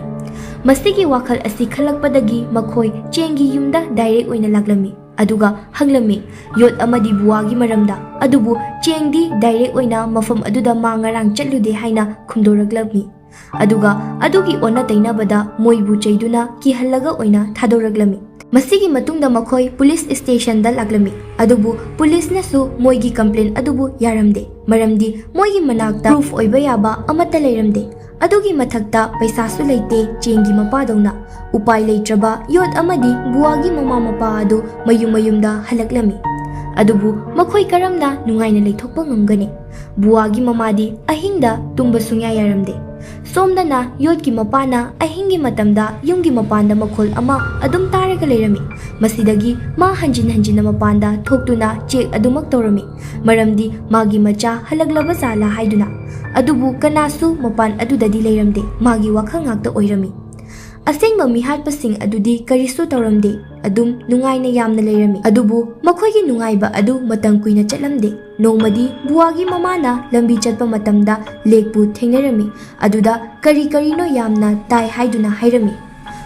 ꯃꯁꯤꯒꯤ ꯋꯥꯈꯜ ꯑꯁꯤ ꯈꯜꯂꯛꯄꯗꯒꯤ ꯃꯈꯣꯏ ꯆꯦꯡꯒꯤ ꯌꯨꯝꯗ ꯗꯥꯏꯔꯦꯛ ꯑꯣꯏꯅ ꯂꯥꯛꯂꯝꯃꯤ꯫ ꯑꯗꯨꯒ ꯍꯪꯂꯝꯃꯤ ꯌꯣꯠ ꯑꯃꯗꯤ ꯕꯨꯋꯥꯒꯤ ꯃꯔꯝꯗ꯫ ꯑꯗꯨꯕꯨ ꯆꯦꯡꯗꯤ ꯗꯥꯏꯔꯦꯛ ꯑꯣꯏꯅ ꯃꯐꯝ ꯑꯗꯨꯗ ꯃꯥ ꯉꯔꯥꯡ ꯆꯠꯂꯨꯗꯦ ꯍꯥꯏꯅ ꯈꯨꯝꯗꯣꯔꯛꯂꯝꯃꯤ꯫ ꯑꯗꯨꯒ ꯑꯗꯨꯒꯤ ꯑꯣꯟꯅ ꯇꯩꯅꯕꯗ ꯃꯣꯏꯕꯨ ꯆꯩꯗꯨꯅ ꯀꯤꯍꯜꯂꯒ ꯑꯣꯏꯅ ꯊꯥꯗꯣꯔꯛꯂꯝꯃꯤ꯫ ꯃꯁꯤꯒꯤ ꯃꯇꯨꯡꯗ ꯃꯈꯣꯏ ꯄꯨꯂꯤꯁ ꯁ꯭ꯇꯦꯁꯟꯗ ꯂꯥꯛꯂꯝꯃꯤ, ꯑꯗꯨꯕꯨ ꯄꯨꯂꯤꯁꯅꯁꯨ ꯃꯣꯏꯒꯤ ꯀꯝꯄ꯭ꯂꯦꯟ ꯑꯗꯨꯕꯨ ꯌꯥꯔꯝꯗꯦ, ꯃꯔꯝꯗꯤ ꯃꯣꯏꯒꯤ ꯃꯅꯥꯛꯇ ꯄ꯭ꯔꯨꯐ ꯑꯣꯏꯕ ꯌꯥꯕ ꯑꯃꯠꯇ ꯂꯩꯔꯝꯗꯦ꯫ ꯑꯗꯨꯒꯤ ꯃꯊꯛꯇ ꯄꯩꯁꯥꯁꯨ ꯂꯩꯇꯦ ꯆꯦꯡꯒꯤ ꯃꯄꯥꯗꯧꯅ꯫ ꯎꯄꯥꯏ ꯂꯩꯇ꯭ꯔꯕ ꯌꯣꯠ ꯑꯃꯗꯤ ꯕꯨꯋꯥꯒꯤ ꯃꯃꯥ ꯃꯄꯥ ꯑꯗꯨ ꯃꯌꯨꯝ ꯃꯌꯨꯝꯗ ꯍꯜꯂꯛꯂꯝꯃꯤ꯫ ꯑꯗꯨꯕꯨ ꯃꯈꯣꯏ ꯀꯔꯝꯅ ꯅꯨꯡꯉꯥꯏꯅ ꯂꯩꯊꯣꯛꯄ ꯉꯝꯒꯅꯤ? ꯕꯨꯋꯥꯒꯤ ꯃꯃꯥꯗꯤ ꯑꯍꯤꯡꯗ ꯇꯨꯝꯕ ꯁꯨꯡꯌꯥ ꯌꯥꯔꯝꯗꯦ꯫ ꯁꯣꯝꯗꯅ ꯌꯣꯠꯀꯤ ꯃꯄꯥꯅ ꯑꯍꯤꯡꯒꯤ ꯃꯇꯝꯗ ꯌꯨꯝꯒꯤ ꯃꯄꯥꯟꯗ ꯃꯈꯣꯜ ꯑꯃ ꯑꯗꯨꯝ ꯇꯥꯔꯒ ꯂꯩꯔꯝꯃꯤ꯫ ꯃꯁꯤꯗꯒꯤ ꯃꯥ ꯍꯟꯖꯤꯟ ꯍꯟꯖꯤꯟꯅ ꯃꯄꯥꯟꯗ ꯊꯣꯛꯇꯨꯅ ꯆꯦꯛ ꯑꯗꯨꯃꯛ ꯇꯧꯔꯝꯃꯤ, ꯃꯔꯝꯗꯤ ꯃꯥꯒꯤ ꯃꯆꯥ ꯍꯜꯂꯛꯂꯕ ꯖꯥꯠꯂꯥ ꯍꯥꯏꯗꯨꯅ꯫ ꯑꯗꯨꯕꯨ ꯀꯅꯥꯁꯨ ꯃꯄꯥꯟ ꯑꯗꯨꯗꯗꯤ ꯂꯩꯔꯝꯗꯦ, ꯃꯥꯒꯤ ꯋꯥꯈꯜ ꯉꯥꯛꯇ ꯑꯣꯏꯔꯝꯃꯤ꯫ ꯑꯁꯦꯡꯕ ꯃꯤꯍꯥꯠꯄꯁꯤꯡ ꯑꯗꯨꯗꯤ ꯀꯔꯤꯁꯨ ꯇꯧꯔꯝꯗꯦ, ꯑꯗꯨꯝ ꯅꯨꯡꯉꯥꯏꯅ ꯌꯥꯝꯅ ꯂꯩꯔꯝꯃꯤ꯫ ꯑꯗꯨꯕꯨ ꯃꯈꯣꯏꯒꯤ ꯅꯨꯡꯉꯥꯏꯕ ꯑꯗꯨ ꯃꯇꯝ ꯀꯨꯏꯅ ꯆꯠꯂꯝꯗꯦ꯫ ꯅꯣꯡꯃꯗꯤ ꯕꯨꯋꯥꯒꯤ ꯃꯃꯥꯅ ꯂꯝꯕꯤ ꯆꯠꯄ ꯃꯇꯝꯗ ꯂꯦꯛꯄꯨ ꯊꯦꯡꯅꯔꯝꯃꯤ꯫ ꯑꯗꯨꯗ ꯀꯔꯤ ꯀꯔꯤꯅꯣ ꯌꯥꯝꯅ ꯇꯥꯏ ꯍꯥꯏꯗꯨꯅ ꯍꯥꯏꯔꯝꯃꯤ꯫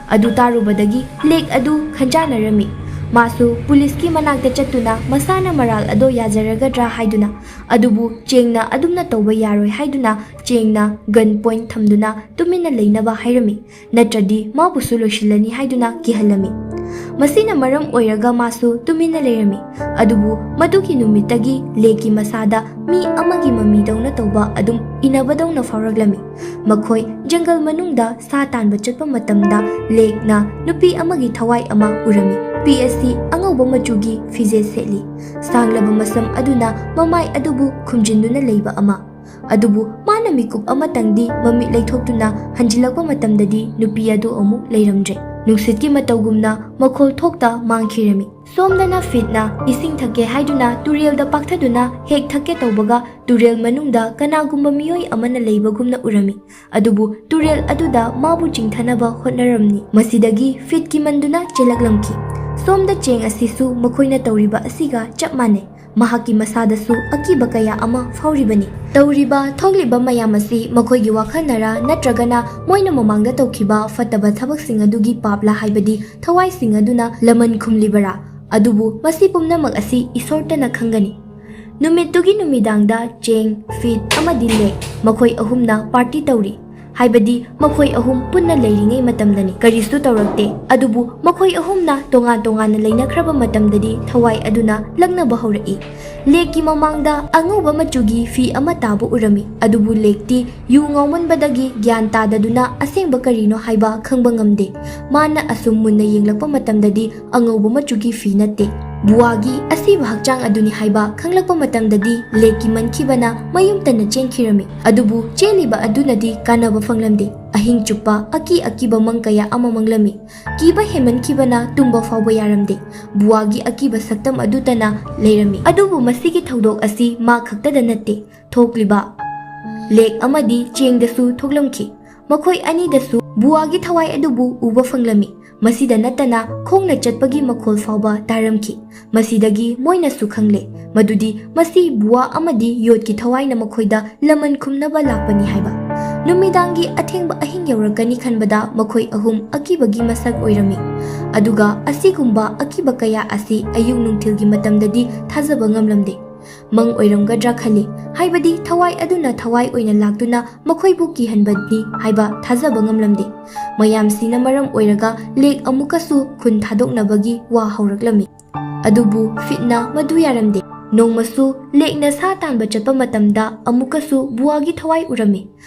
ꯑꯗꯨ ꯇꯥꯔꯨꯕꯗꯒꯤ ꯂꯦꯛ ꯑꯗꯨ ꯈꯟꯖꯥꯅꯔꯝꯃꯤ꯫ ꯃꯥꯁꯨ ꯄꯨꯂꯤꯁꯀꯤ ꯃꯅꯥꯛꯇ ꯆꯠꯇꯨꯅ ꯃꯁꯥꯅ ꯃꯔꯥꯜ ꯑꯗꯣ ꯌꯥꯖꯔꯒꯗ꯭ꯔꯥ ꯍꯥꯏꯗꯨꯅ, ꯑꯗꯨꯕꯨ ꯆꯦꯡꯅ ꯑꯗꯨꯝꯅ ꯇꯧꯕ ꯌꯥꯔꯣꯏ ꯍꯥꯏꯗꯨꯅ ꯆꯦꯡꯅ ꯒꯟ ꯄꯣꯏꯟꯠ ꯊꯝꯗꯨꯅ ꯇꯨꯃꯤꯟꯅ ꯂꯩꯅꯕ ꯍꯥꯏꯔꯝꯃꯤ, ꯅꯠꯇ꯭ꯔꯗꯤ ꯃꯥꯕꯨꯁꯨ ꯂꯣꯏꯁꯤꯜꯂꯅꯤ ꯍꯥꯏꯗꯨꯅ ꯀꯤꯍꯜꯂꯝꯃꯤ꯫ ꯃꯁꯤꯅ ꯃꯔꯝ ꯑꯣꯏꯔꯒ ꯃꯥꯁꯨ ꯇꯨꯃꯤꯟꯅ ꯂꯩꯔꯝꯃꯤ꯫ ꯑꯗꯨꯕꯨ ꯃꯗꯨꯒꯤ ꯅꯨꯃꯤꯠꯇꯒꯤ ꯂꯦꯛꯀꯤ ꯃꯁꯥꯗ ꯃꯤ ꯑꯃꯒꯤ ꯃꯃꯤꯗꯧꯅ ꯇꯧꯕ ꯑꯗꯨꯝ ꯏꯟꯅꯕꯗꯧꯅ ꯐꯥꯎꯔꯛꯂꯝꯃꯤ꯫ ꯃꯈꯣꯏ ꯖꯪꯒꯜ ꯃꯅꯨꯡꯗ ꯁꯥ ꯇꯥꯟꯕ ꯆꯠꯄ ꯃꯇꯝꯗ ꯂꯦꯛꯅ ꯅꯨꯄꯤ ꯑꯃꯒꯤ ꯊꯋꯥꯏ ꯑꯃ ꯎꯔꯝꯃꯤ꯫ ꯅꯨꯄꯤ ꯑꯁꯤ ꯑꯉꯧꯕ ꯃꯆꯨꯒꯤ ꯐꯤꯖꯦꯠ ꯁꯦꯠꯂꯤ꯫ ꯁꯥꯡꯂꯕ ꯃꯁꯝ ꯑꯗꯨꯅ ꯃꯃꯥꯏ ꯑꯗꯨꯕꯨ ꯈꯨꯝꯖꯤꯟꯗꯨꯅ ꯂꯩꯕ ꯑꯃ꯫ ꯑꯗꯨꯕꯨ ꯃꯥꯅ ꯃꯤꯀꯨꯞ ꯑꯃꯇꯪꯗꯤ ꯃꯃꯤꯠ ꯂꯩꯊꯣꯛꯇꯨꯅ ꯍꯟꯖꯤꯜꯂꯛꯄ ꯃꯇꯝꯗꯗꯤ ꯅꯨꯄꯤ ꯑꯗꯨ ꯑꯃꯨꯛ ꯂꯩꯔꯝꯗ꯭ꯔꯦ꯫ ꯅꯨꯡꯁꯤꯠꯀꯤ ꯃꯇꯧꯒꯨꯝꯅ ꯃꯈꯣꯜ ꯊꯣꯛꯇ ꯃꯥꯡꯈꯤꯔꯝꯃꯤ꯫ ꯁꯣꯝꯗꯅ ꯐꯤꯠꯅ ꯏꯁꯤꯡ ꯊꯛꯀꯦ ꯍꯥꯏꯗꯨꯅ ꯇꯨꯔꯦꯜꯗ ꯄꯥꯛꯊꯗꯨꯅ ꯍꯦꯛ ꯊꯛꯀꯦ ꯇꯧꯕꯒ ꯇꯨꯔꯦꯜ ꯃꯅꯨꯡꯗ ꯀꯅꯥꯒꯨꯝꯕ ꯃꯤꯑꯣꯏ ꯑꯃꯅ ꯂꯩꯕꯒꯨꯝꯅ ꯎꯔꯝꯃꯤ꯫ ꯑꯗꯨꯕꯨ ꯇꯨꯔꯦꯜ ꯑꯗꯨꯗ ꯃꯥꯕꯨ ꯆꯤꯡꯊꯅꯕ ꯍꯣꯠꯅꯔꯝꯃꯤ꯫ ꯃꯁꯤꯗꯒꯤ ꯐꯤꯠ ꯀꯤꯃꯟꯗꯨꯅ ꯆꯦꯜꯂꯛꯂꯝꯈꯤ꯫ ꯁꯣꯝꯗ ꯆꯦꯡ ꯑꯁꯤꯁꯨ ꯃꯈꯣꯏꯅ ꯇꯧꯔꯤꯕ ꯑꯁꯤꯒ ꯆꯞ ꯃꯥꯟꯅꯩ꯫ ꯃꯍꯥꯛꯀꯤ ꯃꯁꯥꯗꯁꯨ ꯑꯀꯤꯕ ꯀꯌꯥ ꯑꯃ ꯐꯥꯎꯔꯤꯕꯅꯤ꯫ ꯇꯧꯔꯤꯕ ꯊꯣꯛꯂꯤꯕ ꯃꯌꯥꯝ ꯑꯁꯤ ꯃꯈꯣꯏꯒꯤ ꯋꯥꯈꯜꯅꯔꯥ ꯅꯠꯇ꯭ꯔꯒꯅ ꯃꯣꯏꯅ ꯃꯃꯥꯡꯗ ꯇꯧꯈꯤꯕ ꯐꯠꯇꯕ ꯊꯕꯛꯁꯤꯡ ꯑꯗꯨꯒꯤ ꯄꯥꯞꯂꯥ ꯍꯥꯏꯕꯗꯤ ꯊꯋꯥꯏꯁꯤꯡ ꯑꯗꯨꯅ ꯂꯃꯟ ꯈꯨꯝꯂꯤꯕꯔꯥ? ꯑꯗꯨꯕꯨ ꯃꯁꯤ ꯄꯨꯝꯅꯃꯛ ꯑꯁꯤ ꯏꯁꯣꯔꯇꯅ ꯈꯪꯒꯅꯤ꯫ ꯅꯨꯃꯤꯠꯇꯨꯒꯤ ꯅꯨꯃꯤꯗꯥꯡꯗ ꯆꯦꯡ, ꯐꯤꯠ ꯑꯃꯗꯤ ꯂꯦꯛ ꯃꯈꯣꯏ ꯑꯍꯨꯝꯅ ꯄꯥꯔꯇꯤ ꯇꯧꯔꯤ꯫ ꯍꯥꯏꯕꯗꯤ ꯃꯈꯣꯏ ꯑꯍꯨꯝ ꯄꯨꯟꯅ ꯂꯩꯔꯤꯉꯩ ꯃꯇꯝꯗꯅꯤ꯫ ꯀꯔꯤꯁꯨ ꯇꯧꯔꯛꯇꯦ꯫ ꯑꯗꯨꯕꯨ ꯃꯈꯣꯏ ꯑꯍꯨꯝꯅ ꯇꯣꯉꯥꯟ ꯇꯣꯉꯥꯟꯅ ꯂꯩꯅꯈ꯭ꯔꯕ ꯃꯇꯝꯗꯗꯤ ꯊꯋꯥꯏ ꯑꯗꯨꯅ ꯂꯛꯅꯕ ꯍꯧꯔꯛꯏ꯫ ꯂꯦꯛꯀꯤ ꯃꯃꯥꯡꯗ ꯑꯉꯧꯕ ꯃꯆꯨꯒꯤ ꯐꯤ ꯑꯃ ꯇꯥꯕ ꯎꯔꯝꯃꯤ꯫ ꯑꯗꯨꯕꯨ ꯂꯦꯛꯇꯤ ꯌꯨ ꯉꯥꯎꯃꯟꯕꯗꯒꯤ ꯒ꯭ꯌꯥꯟ ꯇꯥꯗꯗꯨꯅ ꯑꯁꯦꯡꯕ ꯀꯔꯤꯅꯣ ꯍꯥꯏꯕ ꯈꯪꯕ ꯉꯝꯗꯦ꯫ ꯃꯥꯅ ꯑꯁꯨꯝ ꯃꯨꯟꯅ ꯌꯦꯡꯂꯛꯄ ꯃꯇꯝꯗꯗꯤ ꯑꯉꯧꯕ ꯃꯆꯨꯒꯤ ꯐꯤ ꯅꯠꯇꯦ꯫ ꯕꯨꯋꯥꯒꯤ ꯑꯁꯤꯕ ꯍꯛꯆꯥꯡ ꯑꯗꯨꯅꯤ ꯍꯥꯏꯕ ꯈꯪꯂꯛꯄ ꯃꯇꯝꯗꯗꯤ ꯂꯦꯛ ꯀꯤꯃꯟꯈꯤꯕꯅ ꯃꯌꯨꯝ ꯇꯟꯅ ꯆꯦꯟꯈꯤꯔꯝꯃꯤ꯫ ꯑꯗꯨꯕꯨ ꯆꯦꯜꯂꯤꯕ ꯑꯗꯨꯅꯗꯤ ꯀꯥꯟꯅꯕ ꯐꯪꯂꯝꯗꯦ꯫ ꯑꯍꯤꯡ ꯆꯨꯞꯄ ꯑꯀꯤ ꯑꯀꯤꯕ ꯃꯪ ꯀꯌꯥ ꯑꯃ ꯃꯪꯂꯝꯃꯤ꯫ ꯀꯤꯕ ꯍꯦꯟꯃꯟꯈꯤꯕꯅ ꯇꯨꯝꯕ ꯐꯥꯎꯕ ꯌꯥꯔꯝꯗꯦ꯫ ꯕꯨꯋꯥꯒꯤ ꯑꯀꯤꯕ ꯁꯛꯇꯝ ꯑꯗꯨꯇꯅ ꯂꯩꯔꯝꯃꯤ꯫ ꯑꯗꯨꯕꯨ ꯃꯁꯤꯒꯤ ꯊꯧꯗꯣꯛ ꯑꯁꯤ ꯃꯥ ꯈꯛꯇꯗ ꯅꯠꯇꯦ ꯊꯣꯛꯂꯤꯕ꯫ ꯂꯦꯛ ꯑꯃꯗꯤ ꯆꯦꯡꯗꯁꯨ ꯊꯣꯛꯂꯝꯈꯤ꯫ ꯃꯈꯣꯏ ꯑꯅꯤꯗꯁꯨ ꯕꯨꯋꯥꯒꯤ ꯊꯋꯥꯏ ꯑꯗꯨꯕꯨ ꯎꯕ ꯐꯪꯂꯝꯃꯤ꯫ ꯃꯁꯤꯗ ꯅꯠꯇꯅ ꯈꯣꯡꯅ ꯆꯠꯄꯒꯤ ꯃꯈꯣꯜ ꯐꯥꯎꯕ ꯇꯥꯔꯝꯈꯤ꯫ ꯃꯁꯤꯗꯒꯤ ꯃꯣꯏꯅꯁꯨ ꯈꯪꯂꯦ ꯃꯗꯨꯗꯤ ꯃꯁꯤ ꯕꯨꯋꯥ ꯑꯃꯗꯤ ꯌꯣꯠꯀꯤ ꯊꯋꯥꯏꯅ ꯃꯈꯣꯏꯗ ꯂꯃꯟ ꯈꯨꯝꯅꯕ ꯂꯥꯛꯄꯅꯤ ꯍꯥꯏꯕ꯫ ꯅꯨꯃꯤꯗꯥꯡꯒꯤ ꯑꯊꯦꯡꯕ ꯑꯍꯤꯡ ꯌꯧꯔꯛꯀꯅꯤ ꯈꯟꯕꯗ ꯃꯈꯣꯏ ꯑꯍꯨꯝ ꯑꯀꯤꯕꯒꯤ ꯃꯁꯛ ꯑꯣꯏꯔꯝꯃꯤ꯫ ꯑꯗꯨꯒ ꯑꯁꯤꯒꯨꯝꯕ ꯑꯀꯤꯕ ꯀꯌꯥ ꯑꯁꯤ ꯑꯌꯨꯛ ꯅꯨꯡꯊꯤꯜꯒꯤ ꯃꯇꯝꯗꯗꯤ ꯊꯥꯖꯕ ꯉꯝꯂꯝꯗꯦ꯫ ꯃꯪ ꯑꯣꯏꯔꯝꯒꯗ꯭ꯔꯥ ꯈꯜꯂꯤ꯫ ꯍꯥꯏꯕꯗꯤ ꯊꯋꯥꯏ ꯑꯗꯨꯅ ꯊꯋꯥꯏ ꯑꯣꯏꯅ ꯂꯥꯛꯇꯨꯅ ꯃꯈꯣꯏꯕꯨ ꯀꯤꯍꯟꯕꯅꯤ ꯍꯥꯏꯕ ꯊꯥꯖꯕ ꯉꯝꯂꯝꯗꯦ꯫ ꯃꯌꯥꯝꯁꯤꯅ ꯃꯔꯝ ꯑꯣꯏꯔꯒ ꯂꯦꯛ ꯑꯃꯨꯛꯀꯁꯨ ꯈꯨꯟ ꯊꯥꯗꯣꯛꯅꯕꯒꯤ ꯋꯥ ꯍꯧꯔꯛꯂꯝꯃꯤ꯫ ꯑꯗꯨꯕꯨ ꯐꯤꯠꯅ ꯃꯗꯨ ꯌꯥꯔꯝꯗꯦ꯫ ꯅꯣꯡꯃꯁꯨ ꯂꯦꯛꯅ ꯁꯥ ꯇꯥꯟꯕ ꯆꯠꯄ ꯃꯇꯝꯗ ꯑꯃꯨꯛꯀꯁꯨ ꯕꯨꯋꯥꯒꯤ ꯊꯋꯥꯏ ꯎꯔꯝꯃꯤ꯫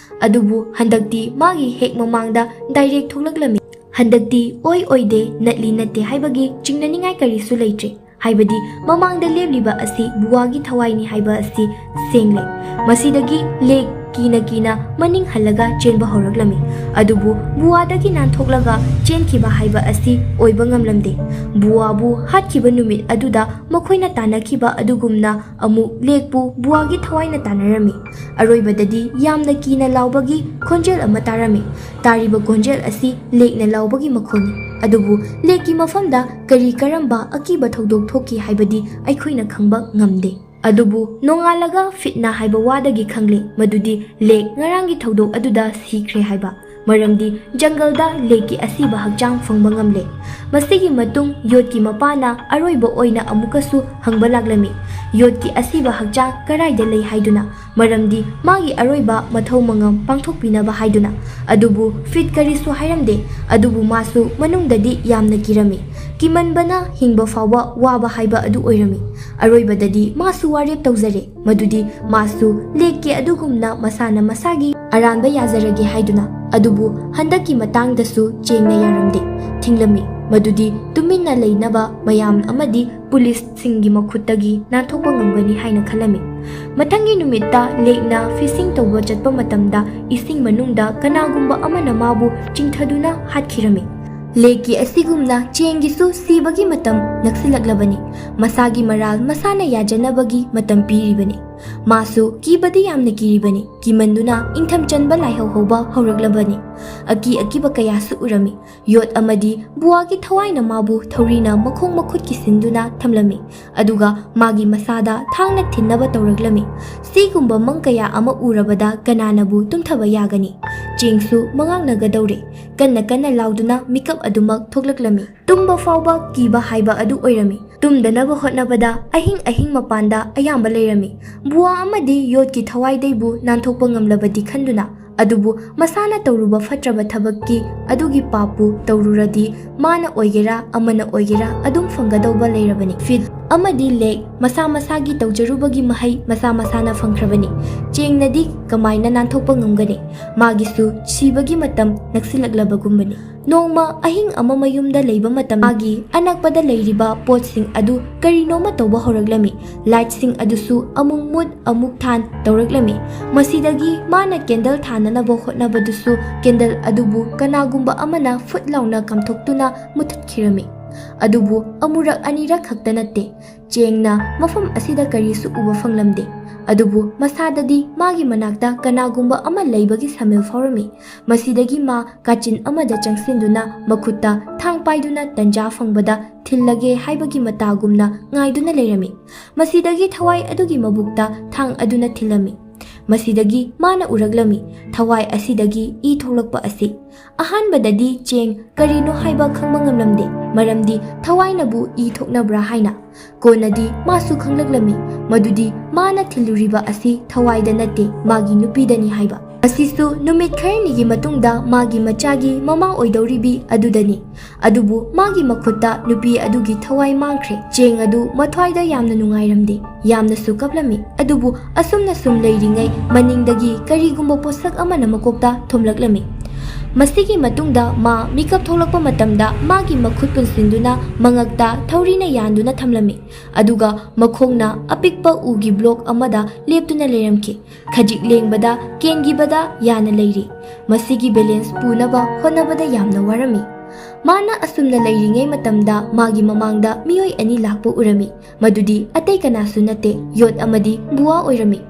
ꯑꯗꯨꯕꯨ ꯍꯟꯗꯛꯇꯤ ꯃꯥꯒꯤ ꯍꯦꯛ ꯃꯃꯥꯡꯗ ꯗꯥꯏꯔꯦꯛ ꯊꯣꯛꯂꯛꯂꯝꯃꯤ꯫ ꯍꯟꯗꯛꯇꯤ ꯑꯣꯏ ꯑꯣꯏꯗꯦ, ꯅꯠꯂꯤ ꯅꯠꯇꯦ ꯍꯥꯏꯕꯒꯤ ꯆꯤꯡꯅꯅꯤꯡꯉꯥꯏ ꯀꯔꯤꯁꯨ ꯂꯩꯇ꯭ꯔꯦ꯫ ꯍꯥꯏꯕꯗꯤ ꯃꯃꯥꯡꯗ ꯂꯦꯞꯂꯤꯕ ꯑꯁꯤ ꯕꯨꯋꯥꯒꯤ ꯊꯋꯥꯏꯅꯤ ꯍꯥꯏꯕ ꯑꯁꯤ ꯁꯦꯡꯂꯦ꯫ ꯃꯁꯤꯗꯒꯤ ꯂꯦꯛ ꯀꯤꯅ ꯀꯤꯅ ꯃꯅꯤꯡ ꯍꯜꯂꯒ ꯆꯦꯟꯕ ꯍꯧꯔꯛꯂꯝꯃꯤ꯫ ꯑꯗꯨꯕꯨ ꯕꯨꯋꯥꯗꯒꯤ ꯅꯥꯟꯊꯣꯛꯂꯒ ꯆꯦꯟꯈꯤꯕ ꯍꯥꯏꯕ ꯑꯁꯤ ꯑꯣꯏꯕ ꯉꯝꯂꯝꯗꯦ꯫ ꯕꯨꯋꯥꯕꯨ ꯍꯥꯠꯈꯤꯕ ꯅꯨꯃꯤꯠ ꯑꯗꯨꯗ ꯃꯈꯣꯏꯅ ꯇꯥꯟꯅꯈꯤꯕ ꯑꯗꯨꯒꯨꯝꯅ ꯑꯃꯨꯛ ꯂꯦꯛꯄꯨ ꯕꯨꯋꯥꯒꯤ ꯊꯋꯥꯏꯅ ꯇꯥꯟꯅꯔꯝꯃꯤ꯫ ꯑꯔꯣꯏꯕꯗꯗꯤ ꯌꯥꯝꯅ ꯀꯤꯅ ꯂꯥꯎꯕꯒꯤ ꯈꯣꯟꯖꯦꯜ ꯑꯃ ꯇꯥꯔꯝꯃꯤ꯫ ꯇꯥꯔꯤꯕ ꯈꯣꯟꯖꯦꯜ ꯑꯁꯤ ꯂꯦꯛꯅ ꯂꯥꯎꯕꯒꯤ ꯃꯈꯣꯜꯅꯤ꯫ ꯑꯗꯨꯕꯨ ꯂꯦꯛꯀꯤ ꯃꯐꯝꯗ ꯀꯔꯤ ꯀꯔꯝꯕ ꯑꯀꯤꯕ ꯊꯧꯗꯣꯛ ꯊꯣꯛꯈꯤ ꯍꯥꯏꯕꯗꯤ ꯑꯩꯈꯣꯏꯅ ꯈꯪꯕ ꯉꯝꯗꯦ꯫ ꯑꯗꯨꯕꯨ ꯅꯣꯡꯉꯥꯜꯂꯒ ꯐꯤꯠꯅ ꯍꯥꯏꯕ ꯋꯥꯗꯒꯤ ꯈꯪꯂꯦ ꯃꯗꯨꯗꯤ ꯂꯦꯛ ꯉꯔꯥꯡꯒꯤ ꯊꯧꯗꯣꯛ ꯑꯗꯨꯗ ꯁꯤꯈ꯭ꯔꯦ ꯍꯥꯏꯕ꯫ ꯃꯔꯝꯗꯤ ꯖꯪꯒꯜꯗ ꯂꯦꯛꯀꯤ ꯑꯁꯤꯕ ꯍꯛꯆꯥꯡ ꯐꯪꯕ ꯉꯝꯂꯦ꯫ ꯃꯁꯤꯒꯤ ꯃꯇꯨꯡ ꯌꯣꯠꯀꯤ ꯃꯄꯥꯅ ꯑꯔꯣꯏꯕ ꯑꯣꯏꯅ ꯑꯃꯨꯛꯀꯁꯨ ꯍꯪꯕ ꯂꯥꯛꯂꯝꯃꯤ, "ꯌꯣꯠꯀꯤ ꯑꯁꯤꯕ ꯍꯛꯆꯥꯡ ꯀꯔꯥꯏꯗ ꯂꯩ?" ꯍꯥꯏꯗꯨꯅ, ꯃꯔꯝꯗꯤ ꯃꯥꯒꯤ ꯑꯔꯣꯏꯕ ꯃꯊꯧ ꯃꯉꯝ ꯄꯥꯡꯊꯣꯛꯄꯤꯅꯕ ꯍꯥꯏꯗꯨꯅ꯫ ꯑꯗꯨꯕꯨ ꯐꯤꯠ ꯀꯔꯤꯁꯨ ꯍꯥꯏꯔꯝꯗꯦ꯫ ꯑꯗꯨꯕꯨ ꯃꯥꯁꯨ ꯃꯅꯨꯡꯗꯗꯤ ꯌꯥꯝꯅ ꯀꯤꯔꯝꯃꯤ꯫ ꯀꯤꯃꯟꯕꯅ ꯍꯤꯡꯕ ꯐꯥꯎꯕ ꯋꯥꯕ ꯍꯥꯏꯕ ꯑꯗꯨ ꯑꯣꯏꯔꯝꯃꯤ꯫ ꯑꯔꯣꯏꯕꯗꯗꯤ ꯃꯥꯁꯨ ꯋꯥꯔꯦꯞ ꯇꯧꯖꯔꯦ꯫ ꯃꯗꯨꯗꯤ ꯃꯥꯁꯨ ꯂꯦꯛꯀꯤ ꯑꯗꯨꯒꯨꯝꯅ ꯃꯁꯥꯅ ꯃꯁꯥꯒꯤ ꯑꯔꯥꯟꯕ ꯌꯥꯖꯔꯒꯦ ꯍꯥꯏꯗꯨꯅ꯫ ꯑꯗꯨꯕꯨ ꯍꯟꯗꯛꯀꯤ ꯃꯇꯥꯡꯗꯁꯨ ꯆꯦꯡꯅ ꯌꯥꯔꯝꯗꯦ, ꯊꯤꯡꯂꯝꯃꯤ꯫ ꯃꯗꯨꯗꯤ ꯇꯨꯃꯤꯟꯅ ꯂꯩꯅꯕ ꯃꯌꯥꯝ ꯑꯃꯗꯤ ꯄꯨꯂꯤꯁꯁꯤꯡꯒꯤ ꯃꯈꯨꯠꯇꯒꯤ ꯅꯥꯟꯊꯣꯛꯄ ꯉꯝꯒꯅꯤ ꯍꯥꯏꯅ ꯈꯜꯂꯝꯃꯤ꯫ ꯃꯊꯪꯒꯤ ꯅꯨꯃꯤꯠꯇ ꯂꯦꯛꯅ ꯐꯤꯁꯤꯡ ꯇꯧꯕ ꯆꯠꯄ ꯃꯇꯝꯗ ꯏꯁꯤꯡ ꯃꯅꯨꯡꯗ ꯀꯅꯥꯒꯨꯝꯕ ꯑꯃꯅ ꯃꯥꯕꯨ ꯆꯤꯡꯊꯗꯨꯅ ꯍꯥꯠꯈꯤꯔꯝꯃꯤ꯫ ꯂꯦꯛꯀꯤ ꯑꯁꯤꯒꯨꯝꯅ ꯆꯦꯡꯒꯤꯁꯨ ꯁꯤꯕꯒꯤ ꯃꯇꯝ ꯅꯛꯁꯤꯜꯂꯛꯂꯕꯅꯤ꯫ ꯃꯁꯥꯒꯤ ꯃꯔꯥꯜ ꯃꯁꯥꯅ ꯌꯥꯖꯅꯕꯒꯤ ꯃꯇꯝ ꯄꯤꯔꯤꯕꯅꯤ꯫ ꯃꯥꯁꯨ ꯀꯤꯕꯗꯤ ꯌꯥꯝꯅ ꯀꯤꯔꯤꯕꯅꯤ꯫ ꯀꯤꯃꯟꯗꯨꯅ ꯏꯪꯊꯝ ꯆꯟꯕ ꯂꯥꯏꯍꯧ ꯍꯧꯕ ꯍꯧꯔꯛꯂꯕꯅꯤ꯫ ꯑꯀꯤ ꯑꯀꯤꯕ ꯀꯌꯥꯁꯨ ꯎꯔꯝꯃꯤ꯫ ꯌꯣꯠ ꯑꯃꯗꯤ ꯕꯨꯋꯥꯒꯤ ꯊꯋꯥꯏꯅ ꯃꯥꯕꯨ ꯊꯧꯔꯤꯅ ꯃꯈꯣꯡ ꯃꯈꯨꯠ ꯀꯤꯁꯤꯟꯗꯨꯅ ꯊꯝꯂꯝꯃꯤ꯫ ꯑꯗꯨꯒ ꯃꯥꯒꯤ ꯃꯁꯥꯗ ꯊꯥꯡꯅ ꯊꯤꯟꯅꯕ ꯇꯧꯔꯛꯂꯝꯃꯤ꯫ ꯁꯤꯒꯨꯝꯕ ꯃꯪ ꯀꯌꯥ ꯑꯃ ꯎꯔꯕꯗ ꯀꯅꯥꯅꯕꯨ ꯇꯨꯝꯊꯕ ꯌꯥꯒꯅꯤ? ꯆꯦꯡꯁꯨ ꯃꯉꯥꯛꯅꯒꯗꯧꯔꯦ꯫ ꯀꯟꯅ ꯀꯟꯅ ꯂꯥꯎꯗꯨꯅ ꯃꯤꯀꯞ ꯑꯗꯨꯃꯛ ꯊꯣꯛꯂꯛꯂꯝꯃꯤ꯫ ꯇꯨꯝꯕ ꯐꯥꯎꯕ ꯀꯤꯕ ꯍꯥꯏꯕ ꯑꯗꯨ ꯑꯣꯏꯔꯝꯃꯤ꯫ ꯇꯨꯝꯗꯅꯕ ꯍꯣꯠꯅꯕꯗ ꯑꯍꯤꯡ ꯑꯍꯤꯡ ꯃꯄꯥꯟꯗ ꯑꯌꯥꯝꯕ ꯂꯩꯔꯝꯃꯤ꯫ ꯕꯨꯋꯥ ꯑꯃꯗꯤ ꯌꯣꯠꯀꯤ ꯊꯋꯥꯏꯗꯩꯕꯨ ꯅꯥꯟꯊꯣꯛꯄ ꯉꯝꯂꯕꯗꯤ ꯈꯟꯗꯨꯅ꯫ ꯑꯗꯨꯕꯨ ꯃꯁꯥꯅ ꯇꯧꯔꯨꯕ ꯐꯠꯇ꯭ꯔꯕ ꯊꯕꯛꯀꯤ ꯑꯗꯨꯒꯤ ꯄꯥꯞꯄꯨ ꯇꯧꯔꯨꯔꯗꯤ ꯃꯥꯅ ꯑꯣꯏꯒꯦꯔꯥ ꯑꯃꯅ ꯑꯣꯏꯒꯦꯔꯥ ꯑꯗꯨꯝ ꯐꯪꯒꯗꯧꯕ ꯂꯩꯔꯕꯅꯤ꯫ ꯐꯤꯠ ꯑꯃꯗꯤ ꯂꯦꯛ ꯃꯁꯥ ꯃꯁꯥꯒꯤ ꯇꯧꯖꯔꯨꯕꯒꯤ ꯃꯍꯩ ꯃꯁꯥ ꯃꯁꯥꯅ ꯐꯪꯈ꯭ꯔꯕꯅꯤ꯫ ꯆꯦꯡꯅꯗꯤ ꯀꯃꯥꯏꯅ ꯅꯥꯟꯊꯣꯛꯄ ꯉꯝꯒꯅꯤ? ꯃꯥꯒꯤꯁꯨ ꯁꯤꯕꯒꯤ ꯃꯇꯝ ꯅꯛꯁꯤꯜꯂꯛꯂꯕꯒꯨꯝꯕꯅꯤ꯫ ꯅꯣꯡꯃ ꯑꯍꯤꯡ ꯑꯃ ꯃꯌꯨꯝꯗ ꯂꯩꯕ ꯃꯇꯝ ꯃꯥꯒꯤ ꯑꯅꯛꯄꯗ ꯂꯩꯔꯤꯕ ꯄꯣꯠꯁꯤꯡ ꯑꯗꯨ ꯀꯔꯤꯅꯣꯃ ꯇꯧꯕ ꯍꯧꯔꯛꯂꯝꯃꯤ꯫ ꯂꯥꯏꯠꯁꯤꯡ ꯑꯗꯨꯁꯨ ꯑꯃꯨꯛ ꯃꯨꯠ ꯑꯃꯨꯛ ꯊꯥꯟ ꯇꯧꯔꯛꯂꯝꯃꯤ꯫ ꯃꯁꯤꯗꯒꯤ ꯃꯥꯅ ꯀꯦꯟꯗꯜ ꯊꯥꯅꯅꯕ ꯍꯣꯠꯅꯕꯗꯨꯁꯨ ꯀꯦꯟꯗꯜ ꯑꯗꯨꯕꯨ ꯀꯅꯥꯒꯨꯝꯕ ꯑꯃꯅ ꯐꯨꯠ ꯂꯥꯎꯅ ꯀꯥꯝꯊꯣꯛꯇꯨꯅ ꯃꯨꯊꯠꯈꯤꯔꯝꯃꯤ꯫ ꯑꯗꯨꯕꯨ ꯑꯃꯨꯔꯛ ꯑꯅꯤꯔꯛ ꯈꯛꯇ ꯅꯠꯇꯦ꯫ ꯆꯦꯡꯅ ꯃꯐꯝ ꯑꯁꯤꯗ ꯀꯔꯤꯁꯨ ꯎꯕ ꯐꯪꯂꯝꯗꯦ꯫ ꯑꯗꯨꯕꯨ ꯃꯁꯥꯗꯗꯤ ꯃꯥꯒꯤ ꯃꯅꯥꯛꯇ ꯀꯅꯥꯒꯨꯝꯕ ꯑꯃ ꯂꯩꯕꯒꯤ ꯁꯥꯃꯤꯜ ꯐꯥꯎꯔꯝꯃꯤ꯫ ꯃꯁꯤꯗꯒꯤ ꯃꯥ ꯀꯥꯆꯤꯟ ꯑꯃꯗ ꯆꯪꯁꯤꯟꯗꯨꯅ ꯃꯈꯨꯠꯇ ꯊꯥꯡ ꯄꯥꯏꯗꯨꯅ ꯇꯟꯖꯥ ꯐꯪꯕꯗ ꯊꯤꯜꯂꯒꯦ ꯍꯥꯏꯕꯒꯤ ꯃꯇꯥꯒꯨꯝꯅ ꯉꯥꯏꯗꯨꯅ ꯂꯩꯔꯝꯃꯤ꯫ ꯃꯁꯤꯗꯒꯤ ꯊꯋꯥꯏ ꯑꯗꯨꯒꯤ ꯃꯕꯨꯛꯇ ꯊꯥꯡ ꯑꯗꯨꯅ ꯊꯤꯜꯂꯝꯃꯤ꯫ ꯃꯁꯤꯗꯒꯤ ꯃꯥꯅ ꯎꯔꯛꯂꯝꯃꯤ ꯊꯋꯥꯏ ꯑꯁꯤꯗꯒꯤ ꯏ ꯊꯣꯛꯂꯛꯄ ꯑꯁꯤ꯫ ꯑꯍꯥꯟꯕꯗꯗꯤ ꯆꯦꯡ ꯀꯔꯤꯅꯣ ꯍꯥꯏꯕ ꯈꯪꯕ ꯉꯝꯂꯝꯗꯦ, ꯃꯔꯝꯗꯤ ꯊꯋꯥꯏꯅꯕꯨ ꯏ ꯊꯣꯛꯅꯕ꯭ꯔꯥ ꯍꯥꯏꯅ꯫ ꯀꯣꯟꯅꯗꯤ ꯃꯥꯁꯨ ꯈꯪꯂꯛꯂꯝꯃꯤ ꯃꯗꯨꯗꯤ ꯃꯥꯅ ꯊꯤꯜꯂꯨꯔꯤꯕ ꯑꯁꯤ ꯊꯋꯥꯏꯗ ꯅꯠꯇꯦ, ꯃꯥꯒꯤ ꯅꯨꯄꯤꯗꯅꯤ ꯍꯥꯏꯕ꯫ ꯑꯁꯤꯁꯨ ꯅꯨꯃꯤꯠ ꯈꯔꯅꯤꯒꯤ ꯃꯇꯨꯡꯗ ꯃꯥꯒꯤ ꯃꯆꯥꯒꯤ ꯃꯃꯥ ꯑꯣꯏꯗꯧꯔꯤꯕꯤ ꯑꯗꯨꯗꯅꯤ꯫ ꯑꯗꯨꯕꯨ ꯃꯥꯒꯤ ꯃꯈꯨꯠꯇ ꯅꯨꯄꯤ ꯑꯗꯨꯒꯤ ꯊꯋꯥꯏ ꯃꯥꯡꯈ꯭ꯔꯦ꯫ ꯆꯦꯡ ꯑꯗꯨ ꯃꯊ꯭ꯋꯥꯏꯗ ꯌꯥꯝꯅ ꯅꯨꯡꯉꯥꯏꯔꯝꯗꯦ, ꯌꯥꯝꯅꯁꯨ ꯀꯞꯂꯝꯃꯤ꯫ ꯑꯗꯨꯕꯨ ꯑꯁꯨꯝꯅ ꯁꯨꯝ ꯂꯩꯔꯤꯉꯩ ꯃꯅꯤꯡꯗꯒꯤ ꯀꯔꯤꯒꯨꯝꯕ ꯄꯣꯠꯁꯛ ꯑꯃꯅ ꯃꯀꯣꯛꯇ ꯊꯣꯝꯂꯛꯂꯝꯃꯤ꯫ ꯃꯁꯤꯒꯤ ꯃꯇꯨꯡꯗ ꯃꯥ ꯃꯤꯀꯞ ꯊꯣꯛꯂꯛꯄ ꯃꯇꯝꯗ ꯃꯥꯒꯤ ꯃꯈꯨꯠ ꯄꯨꯟꯁꯤꯟꯗꯨꯅ ꯃꯉꯛꯇ ꯊꯧꯔꯤꯅ ꯌꯥꯟꯗꯨꯅ ꯊꯝꯂꯝꯃꯤ꯫ ꯑꯗꯨꯒ ꯃꯈꯣꯡꯅ ꯑꯄꯤꯛꯄ ꯎꯒꯤ ꯕ꯭ꯂꯣꯛ ꯑꯃꯗ ꯂꯦꯞꯇꯨꯅ ꯂꯩꯔꯝꯈꯤ꯫ ꯈꯖꯤꯛ ꯂꯦꯡꯕꯗ ꯀꯦꯟꯈꯤꯕꯗ ꯌꯥꯅ ꯂꯩꯔꯤ꯫ ꯃꯁꯤꯒꯤ ꯕꯦꯂꯦꯟꯁ ꯄꯨꯅꯕ ꯍꯣꯠꯅꯕꯗ ꯌꯥꯝꯅ ꯋꯥꯔꯝꯃꯤ꯫ ꯃꯥꯅ ꯑꯁꯨꯝꯅ ꯂꯩꯔꯤꯉꯩ ꯃꯇꯝꯗ ꯃꯥꯒꯤ ꯃꯃꯥꯡꯗ ꯃꯤꯑꯣꯏ ꯑꯅꯤ ꯂꯥꯛꯄ ꯎꯔꯝꯃꯤ꯫ ꯃꯗꯨꯗꯤ ꯑꯇꯩ ꯀꯅꯥꯁꯨ ꯅꯠꯇꯦ, ꯌꯣꯠ ꯑꯃꯗꯤ ꯕꯨꯋꯥ ꯑꯣꯏꯔꯝꯃꯤ꯫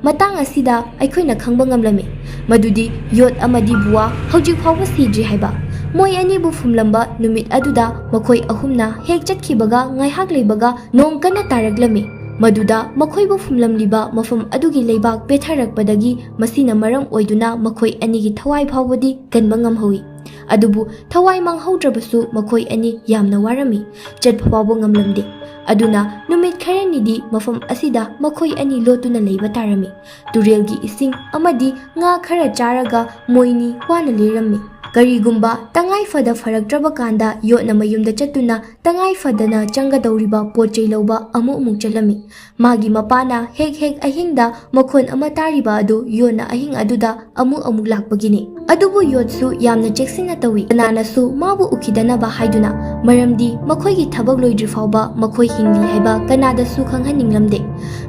ꯃꯇꯥꯡ ꯑꯁꯤꯗ ꯑꯩꯈꯣꯏꯅ ꯈꯪꯕ ꯉꯝꯂꯝꯃꯤ ꯃꯗꯨꯗꯤ ꯌꯣꯠ ꯑꯃꯗꯤ ꯕꯨꯋꯥ ꯍꯧꯖꯤꯛ ꯐꯥꯎꯕ ꯁꯤꯗ꯭ꯔꯤ ꯍꯥꯏꯕ꯫ ꯃꯣꯏ ꯑꯅꯤꯕꯨ ꯐꯨꯝꯂꯝꯕ ꯅꯨꯃꯤꯠ ꯑꯗꯨꯗ ꯃꯈꯣꯏ ꯑꯍꯨꯝꯅ ꯍꯦꯛ ꯆꯠꯈꯤꯕꯒ ꯉꯥꯏꯍꯥꯛ ꯂꯩꯕꯒ ꯅꯣꯡ ꯀꯟꯅ ꯇꯥꯔꯛꯂꯝꯃꯤ꯫ ꯃꯗꯨꯗ ꯃꯈꯣꯏꯕꯨ ꯐꯨꯝꯂꯝꯂꯤꯕ ꯃꯐꯝ ꯑꯗꯨꯒꯤ ꯂꯩꯕꯥꯛ ꯄꯦꯊꯔꯛꯄꯗꯒꯤ ꯃꯁꯤꯅ ꯃꯔꯝ ꯑꯣꯏꯗꯨꯅ ꯃꯈꯣꯏ ꯑꯅꯤꯒꯤ ꯊꯋꯥꯏ ꯐꯥꯎꯕꯗꯤ ꯀꯟꯕ ꯉꯝꯍꯧꯏ꯫ ꯑꯗꯨꯕꯨ ꯊꯋꯥꯏ ꯃꯥꯡꯍꯧꯗ꯭ꯔꯕꯁꯨ ꯃꯈꯣꯏ ꯑꯅꯤ ꯌꯥꯝꯅ ꯋꯥꯔꯝꯃꯤ, ꯆꯠꯄ ꯐꯥꯎꯕ ꯉꯝꯂꯝꯗꯦ꯫ ꯑꯗꯨꯅ ꯅꯨꯃꯤꯠ ꯈꯔꯅꯤꯗꯤ ꯃꯐꯝ ꯑꯁꯤꯗ ꯃꯈꯣꯏ ꯑꯅꯤ ꯂꯣꯠꯇꯨꯅ ꯂꯩꯕ ꯇꯥꯔꯝꯃꯤ꯫ ꯇꯨꯔꯦꯜꯒꯤ ꯏꯁꯤꯡ ꯑꯃꯗꯤ ꯉꯥ ꯈꯔ ꯆꯥꯔꯒ ꯃꯣꯏꯅꯤ ꯋꯥꯅ ꯂꯦꯜꯂꯝꯃꯤ꯫ ꯀꯔꯤꯒꯨꯝꯕ ꯇꯉꯥꯏ ꯐꯗ ꯐꯔꯛꯇ꯭ꯔꯕ ꯀꯥꯟꯗ ꯌꯣꯠꯅ ꯃꯌꯨꯝꯗ ꯆꯠꯇꯨꯅ ꯇꯉꯥꯏ ꯐꯗꯅ ꯆꯪꯒꯗꯧꯔꯤꯕ ꯄꯣꯠ ꯆꯩ ꯂꯧꯕ ꯑꯃꯨꯛ ꯑꯃꯨꯛ ꯆꯠꯂꯝꯃꯤ꯫ ꯃꯥꯒꯤ ꯃꯄꯥꯅ ꯍꯦꯛ ꯍꯦꯛ ꯑꯍꯤꯡꯗ ꯃꯈꯣꯟ ꯑꯃ ꯇꯥꯔꯤꯕ ꯑꯗꯨ ꯌꯣꯠꯅ ꯑꯍꯤꯡ ꯑꯗꯨꯗ ꯑꯃꯨꯛ ꯑꯃꯨꯛ ꯂꯥꯛꯄꯒꯤꯅꯤ꯫ ꯑꯗꯨꯕꯨ ꯌꯣꯠꯁꯨ ꯌꯥꯝꯅ ꯆꯦꯛꯁꯤꯟꯅ ꯇꯧꯏ, ꯀꯅꯥꯅꯁꯨ ꯃꯥꯕꯨ ꯎꯈꯤꯗꯅꯕ ꯍꯥꯏꯗꯨꯅ, ꯃꯔꯝꯗꯤ ꯃꯈꯣꯏꯒꯤ ꯊꯕꯛ ꯂꯣꯏꯗ꯭ꯔꯤ ꯐꯥꯎꯕ ꯃꯈꯣꯏ ꯍꯤꯡꯂꯤ ꯍꯥꯏꯕ ꯀꯅꯥꯗꯁꯨ ꯈꯪꯍꯟꯅꯤꯡꯂꯝꯗꯦ꯫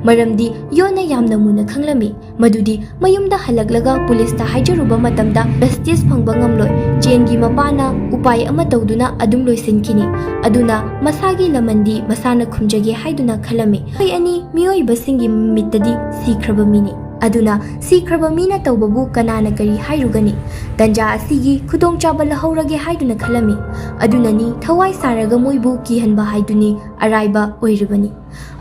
ꯃꯔꯝꯗꯤ ꯌꯣꯠꯅ ꯌꯥꯝꯅ ꯃꯨꯟꯅ ꯈꯪꯂꯝꯃꯤ ꯃꯗꯨꯗꯤ ꯃꯌꯨꯝꯗ ꯍꯜꯂꯛꯂꯒ ꯄꯨꯂꯤꯁꯇ ꯍꯥꯏꯖꯔꯨꯕ ꯃꯇꯝꯗ ꯖꯁꯇꯤꯁ ꯐꯪꯕ ꯉꯝꯂꯣꯏ꯫ ꯆꯦꯟꯒꯤ ꯃꯄꯥꯅ ꯎꯄꯥꯏ ꯑꯃ ꯇꯧꯗꯨꯅ ꯑꯗꯨꯝ ꯂꯣꯏꯁꯤꯟꯈꯤꯅꯤ꯫ ꯑꯗꯨꯅ ꯃꯁꯥꯒꯤ ꯂꯃꯟꯗꯤ ꯃꯁꯥꯅ ꯈꯨꯝꯖꯒꯦ ꯍꯥꯏꯗꯨꯅ ꯈꯜꯂꯝꯃꯤ꯫ ꯃꯈꯣꯏ ꯑꯅꯤ ꯃꯤꯑꯣꯏꯕꯁꯤꯡꯒꯤ ꯃꯤꯠꯇꯗꯤ ꯁꯤꯈ꯭ꯔꯕ ꯃꯤꯅꯤ꯫ ꯑꯗꯨꯅ ꯁꯤꯈ꯭ꯔꯕ ꯃꯤꯅ ꯇꯧꯕꯕꯨ ꯀꯅꯥꯅ ꯀꯔꯤ ꯍꯥꯏꯔꯨꯒꯅꯤ? ꯇꯟꯖꯥ ꯑꯁꯤꯒꯤ ꯈꯨꯗꯣꯡꯆꯥꯕ ꯂꯧꯍꯧꯔꯒꯦ ꯍꯥꯏꯗꯨꯅ ꯈꯜꯂꯝꯃꯤ꯫ ꯑꯗꯨꯅꯅꯤ ꯊꯋꯥꯏ ꯁꯥꯔꯒ ꯃꯣꯏꯕꯨ ꯀꯤꯍꯟꯕ ꯍꯥꯏꯗꯨꯅꯤ ꯑꯔꯥꯏꯕ ꯑꯣꯏꯔꯤꯕꯅꯤ꯫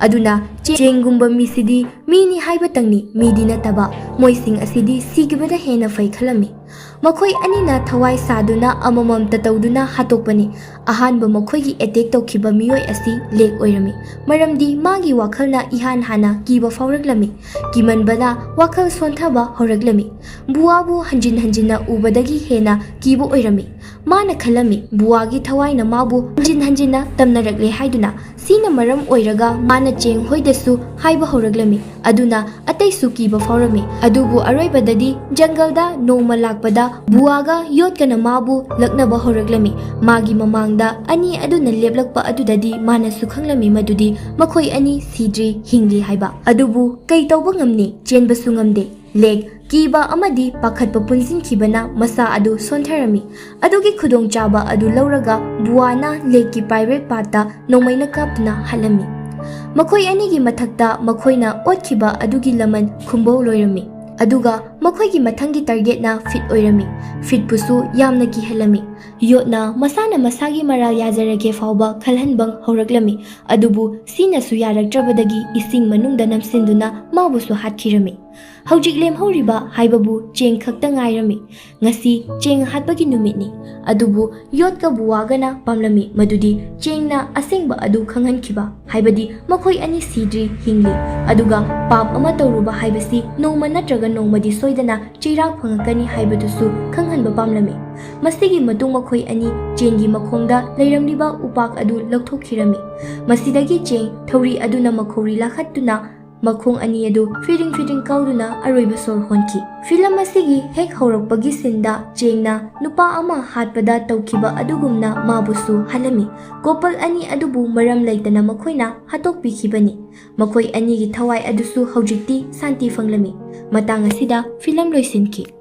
ꯑꯗꯨꯅ ꯆꯦꯡꯒꯨꯝꯕ ꯃꯤꯁꯤꯗꯤ ꯃꯤꯅꯤ ꯍꯥꯏꯕꯇꯪꯅꯤ, ꯃꯤꯗꯤ ꯅꯠꯇꯕ, ꯃꯣꯏꯁꯤꯡ ꯑꯁꯤꯗꯤ ꯁꯤꯈꯤꯕꯗ ꯍꯦꯟꯅ ꯐꯩ ꯈꯜꯂꯝꯃꯤ꯫ ꯃꯈꯣꯏ ꯑꯅꯤꯅ ꯊꯋꯥꯏ ꯁꯥꯗꯨꯅ ꯑꯃꯃꯝꯇ ꯇꯧꯗꯨꯅ ꯍꯥꯠꯇꯣꯛꯄꯅꯤ꯫ ꯑꯍꯥꯟꯕ ꯃꯈꯣꯏꯒꯤ ꯑꯦꯇꯦꯛ ꯇꯧꯈꯤꯕ ꯃꯤꯑꯣꯏ ꯑꯁꯤ ꯂꯦꯛ ꯑꯣꯏꯔꯝꯃꯤ, ꯃꯔꯝꯗꯤ ꯃꯥꯒꯤ ꯋꯥꯈꯜꯅ ꯏꯍꯥꯟ ꯍꯥꯟꯅ ꯀꯤꯕ ꯐꯥꯎꯔꯛꯂꯝꯃꯤ꯫ ꯀꯤꯃꯟꯕꯅ ꯋꯥꯈꯜ ꯁꯣꯟꯊꯕ ꯍꯧꯔꯛꯂꯝꯃꯤ꯫ ꯕꯨꯋꯥꯕꯨ ꯍꯟꯖꯤꯟ ꯍꯟꯖꯤꯟꯅ ꯎꯕꯗꯒꯤ ꯍꯦꯟꯅ ꯀꯤꯕ ꯑꯣꯏꯔꯝꯃꯤ꯫ ꯃꯥꯅ ꯈꯜꯂꯝꯃꯤ, ꯕꯨꯋꯥꯒꯤ ꯊꯋꯥꯏꯅ ꯃꯥꯕꯨ ꯍꯟꯖꯤꯟ ꯍꯟꯖꯤꯟꯅ ꯇꯝꯅꯔꯛꯂꯦ ꯍꯥꯏꯗꯨꯅ꯫ ꯁꯤꯅ ꯃꯔꯝ ꯑꯣꯏꯔꯒ ꯃꯥꯅ ꯆꯦꯡ ꯍꯣꯏꯗꯁꯨ ꯍꯥꯏꯕ ꯍꯧꯔꯛꯂꯝꯃꯤ꯫ ꯑꯗꯨꯅ ꯑꯇꯩꯁꯨ ꯀꯤꯕ ꯐꯥꯎꯔꯝꯃꯤ꯫ ꯑꯗꯨꯕꯨ ꯑꯔꯣꯏꯕꯗꯗꯤ ꯖꯪꯒꯜꯗ ꯅꯣꯡꯃ ꯂꯥꯛꯄꯗ ꯕꯨꯋꯥꯒ ꯌꯣꯠꯀꯅ ꯃꯥꯕꯨ ꯂꯛꯅꯕ ꯍꯧꯔꯛꯂꯝꯃꯤ꯫ ꯃꯥꯒꯤ ꯃꯃꯥꯡꯗ ꯑꯅꯤ ꯑꯗꯨꯅ ꯂꯦꯞꯂꯛꯄ ꯑꯗꯨꯗꯗꯤ ꯃꯥꯅꯁꯨ ꯈꯪꯂꯝꯃꯤ ꯃꯗꯨꯗꯤ ꯃꯈꯣꯏ ꯑꯅꯤ ꯁꯤꯗ꯭ꯔꯤ, ꯍꯤꯡꯂꯤ ꯍꯥꯏꯕ꯫ ꯑꯗꯨꯕꯨ ꯀꯩ ꯇꯧꯕ ꯉꯝꯅꯤ? ꯆꯦꯟꯕꯁꯨ ꯉꯝꯗꯦ꯫ ꯂꯦꯛ, ꯀꯤꯕ ꯑꯃꯗꯤ ꯄꯥꯈꯠꯄ ꯄꯨꯟꯁꯤꯟꯈꯤꯕꯅ ꯃꯁꯥ ꯑꯗꯨ ꯁꯣꯟꯊꯔꯝꯃꯤ꯫ ꯑꯗꯨꯒꯤ ꯈꯨꯗꯣꯡꯆꯥꯕ ꯑꯗꯨ ꯂꯧꯔꯒ ꯕꯨꯋꯥꯅ ꯂꯦꯛꯀꯤ ꯄꯥꯏꯔꯦꯠ ꯄꯥꯠꯇ ꯅꯣꯡꯃꯩꯅ ꯀꯥꯞꯇꯨꯅ ꯍꯥꯠꯂꯝꯃꯤ꯫ ꯃꯈꯣꯏ ꯑꯅꯤꯒꯤ ꯃꯊꯛꯇ ꯃꯈꯣꯏꯅ ꯑꯣꯠꯈꯤꯕ ꯑꯗꯨꯒꯤ ꯂꯃꯟ ꯈꯨꯝꯕꯧ ꯂꯣꯏꯔꯝꯃꯤ꯫ ꯑꯗꯨꯒ ꯃꯈꯣꯏꯒꯤ ꯃꯊꯪꯒꯤ ꯇꯥꯔꯒꯦꯠꯅ ꯐꯤꯠ ꯑꯣꯏꯔꯝꯃꯤ꯫ ꯐꯤꯠꯄꯨꯁꯨ ꯌꯥꯝꯅ ꯀꯤꯍꯜꯂꯝꯃꯤ꯫ ꯌꯣꯠꯅ ꯃꯁꯥꯅ ꯃꯁꯥꯒꯤ ꯃꯔꯥꯜ ꯌꯥꯖꯔꯒꯦ ꯐꯥꯎꯕ ꯈꯜꯍꯟꯕ ꯍꯧꯔꯛꯂꯝꯃꯤ꯫ ꯑꯗꯨꯕꯨ ꯁꯤꯅꯁꯨ ꯌꯥꯔꯛꯇ꯭ꯔꯕꯗꯒꯤ ꯏꯁꯤꯡ ꯃꯅꯨꯡꯗ ꯅꯝꯁꯤꯟꯗꯨꯅ ꯃꯥꯕꯨꯁꯨ ꯍꯥꯠꯈꯤꯔꯝꯃꯤ꯫ ꯍꯧꯖꯤꯛ ꯂꯦꯝꯍꯧꯔꯤꯕ ꯍꯥꯏꯕꯕꯨ ꯆꯦꯡ ꯈꯛꯇ ꯉꯥꯏꯔꯝꯃꯤ꯫ ꯉꯁꯤ ꯆꯦꯡ ꯍꯥꯠꯄꯒꯤ ꯅꯨꯃꯤꯠꯅꯤ꯫ ꯑꯗꯨꯕꯨ ꯌꯣꯠꯀ ꯕꯨꯋꯥꯒꯅ ꯄꯥꯝꯂꯝꯃꯤ ꯃꯗꯨꯗꯤ ꯆꯦꯡꯅ ꯑꯁꯦꯡꯕ ꯑꯗꯨ ꯈꯪꯍꯟꯈꯤꯕ, ꯍꯥꯏꯕꯗꯤ ꯃꯈꯣꯏ ꯑꯅꯤ ꯁꯤꯗ꯭ꯔꯤ, ꯍꯤꯡꯂꯤ꯫ ꯑꯗꯨꯒ ꯄꯥꯞ ꯑꯃ ꯇꯧꯔꯨꯕ ꯍꯥꯏꯕꯁꯤ ꯅꯣꯡꯃ ꯅꯠꯇ꯭ꯔꯒ ꯅꯣꯡꯃꯗꯤ ꯁꯣꯏꯗꯅ ꯆꯩꯔꯥꯛ ꯐꯪꯉꯛꯀꯅꯤ ꯍꯥꯏꯕꯗꯨꯁꯨ ꯈꯪꯍꯟꯕ ꯄꯥꯝꯂꯝꯃꯤ꯫ ꯃꯁꯤꯒꯤ ꯃꯇꯨꯡ ꯃꯈꯣꯏ ꯑꯅꯤ ꯆꯦꯡꯒꯤ ꯃꯈꯣꯡꯗ ꯂꯩꯔꯝꯂꯤꯕ ꯎꯄꯥꯛ ꯑꯗꯨ ꯂꯧꯊꯣꯛꯈꯤꯔꯝꯃꯤ꯫ ꯃꯁꯤꯗꯒꯤ ꯆꯦꯡ ꯊꯧꯔꯤ ꯑꯗꯨꯅ ꯃꯈꯧꯔꯤ ꯂꯥꯈꯠꯇꯨꯅ ꯃꯈꯣꯡ ꯑꯅꯤ ꯑꯗꯨ ꯐꯤꯗꯤꯡ ꯐꯤꯗꯤꯡ ꯀꯥꯎꯗꯨꯅ ꯑꯔꯣꯏꯕ ꯁꯣꯔ ꯍꯣꯟꯈꯤ꯫ ꯐꯤꯂꯝ ꯑꯁꯤꯒꯤ ꯍꯦꯛ ꯍꯧꯔꯛꯄꯒꯤ ꯁꯤꯟꯗ ꯆꯦꯡꯅ ꯅꯨꯄꯥ ꯑꯃ ꯍꯥꯠꯄꯗ ꯇꯧꯈꯤꯕ ꯑꯗꯨꯒꯨꯝꯅ ꯃꯥꯕꯨꯁꯨ ꯍꯥꯠꯂꯝꯃꯤ꯫ ꯀꯣꯄꯜ ꯑꯅꯤ ꯑꯗꯨꯕꯨ ꯃꯔꯝ ꯂꯩꯇꯅ ꯃꯈꯣꯏꯅ ꯍꯥꯠꯇꯣꯛꯄꯤꯈꯤꯕꯅꯤ꯫ ꯃꯈꯣꯏ ꯑꯅꯤꯒꯤ ꯊꯋꯥꯏ ꯑꯗꯨꯁꯨ ꯍꯧꯖꯤꯛꯇꯤ ꯁꯥꯟꯇꯤ ꯐꯪꯂꯝꯃꯤ꯫ ꯃꯇꯥꯡ ꯑꯁꯤꯗ ꯐꯤꯂꯝ ꯂꯣꯏꯁꯤꯟꯈꯤ꯫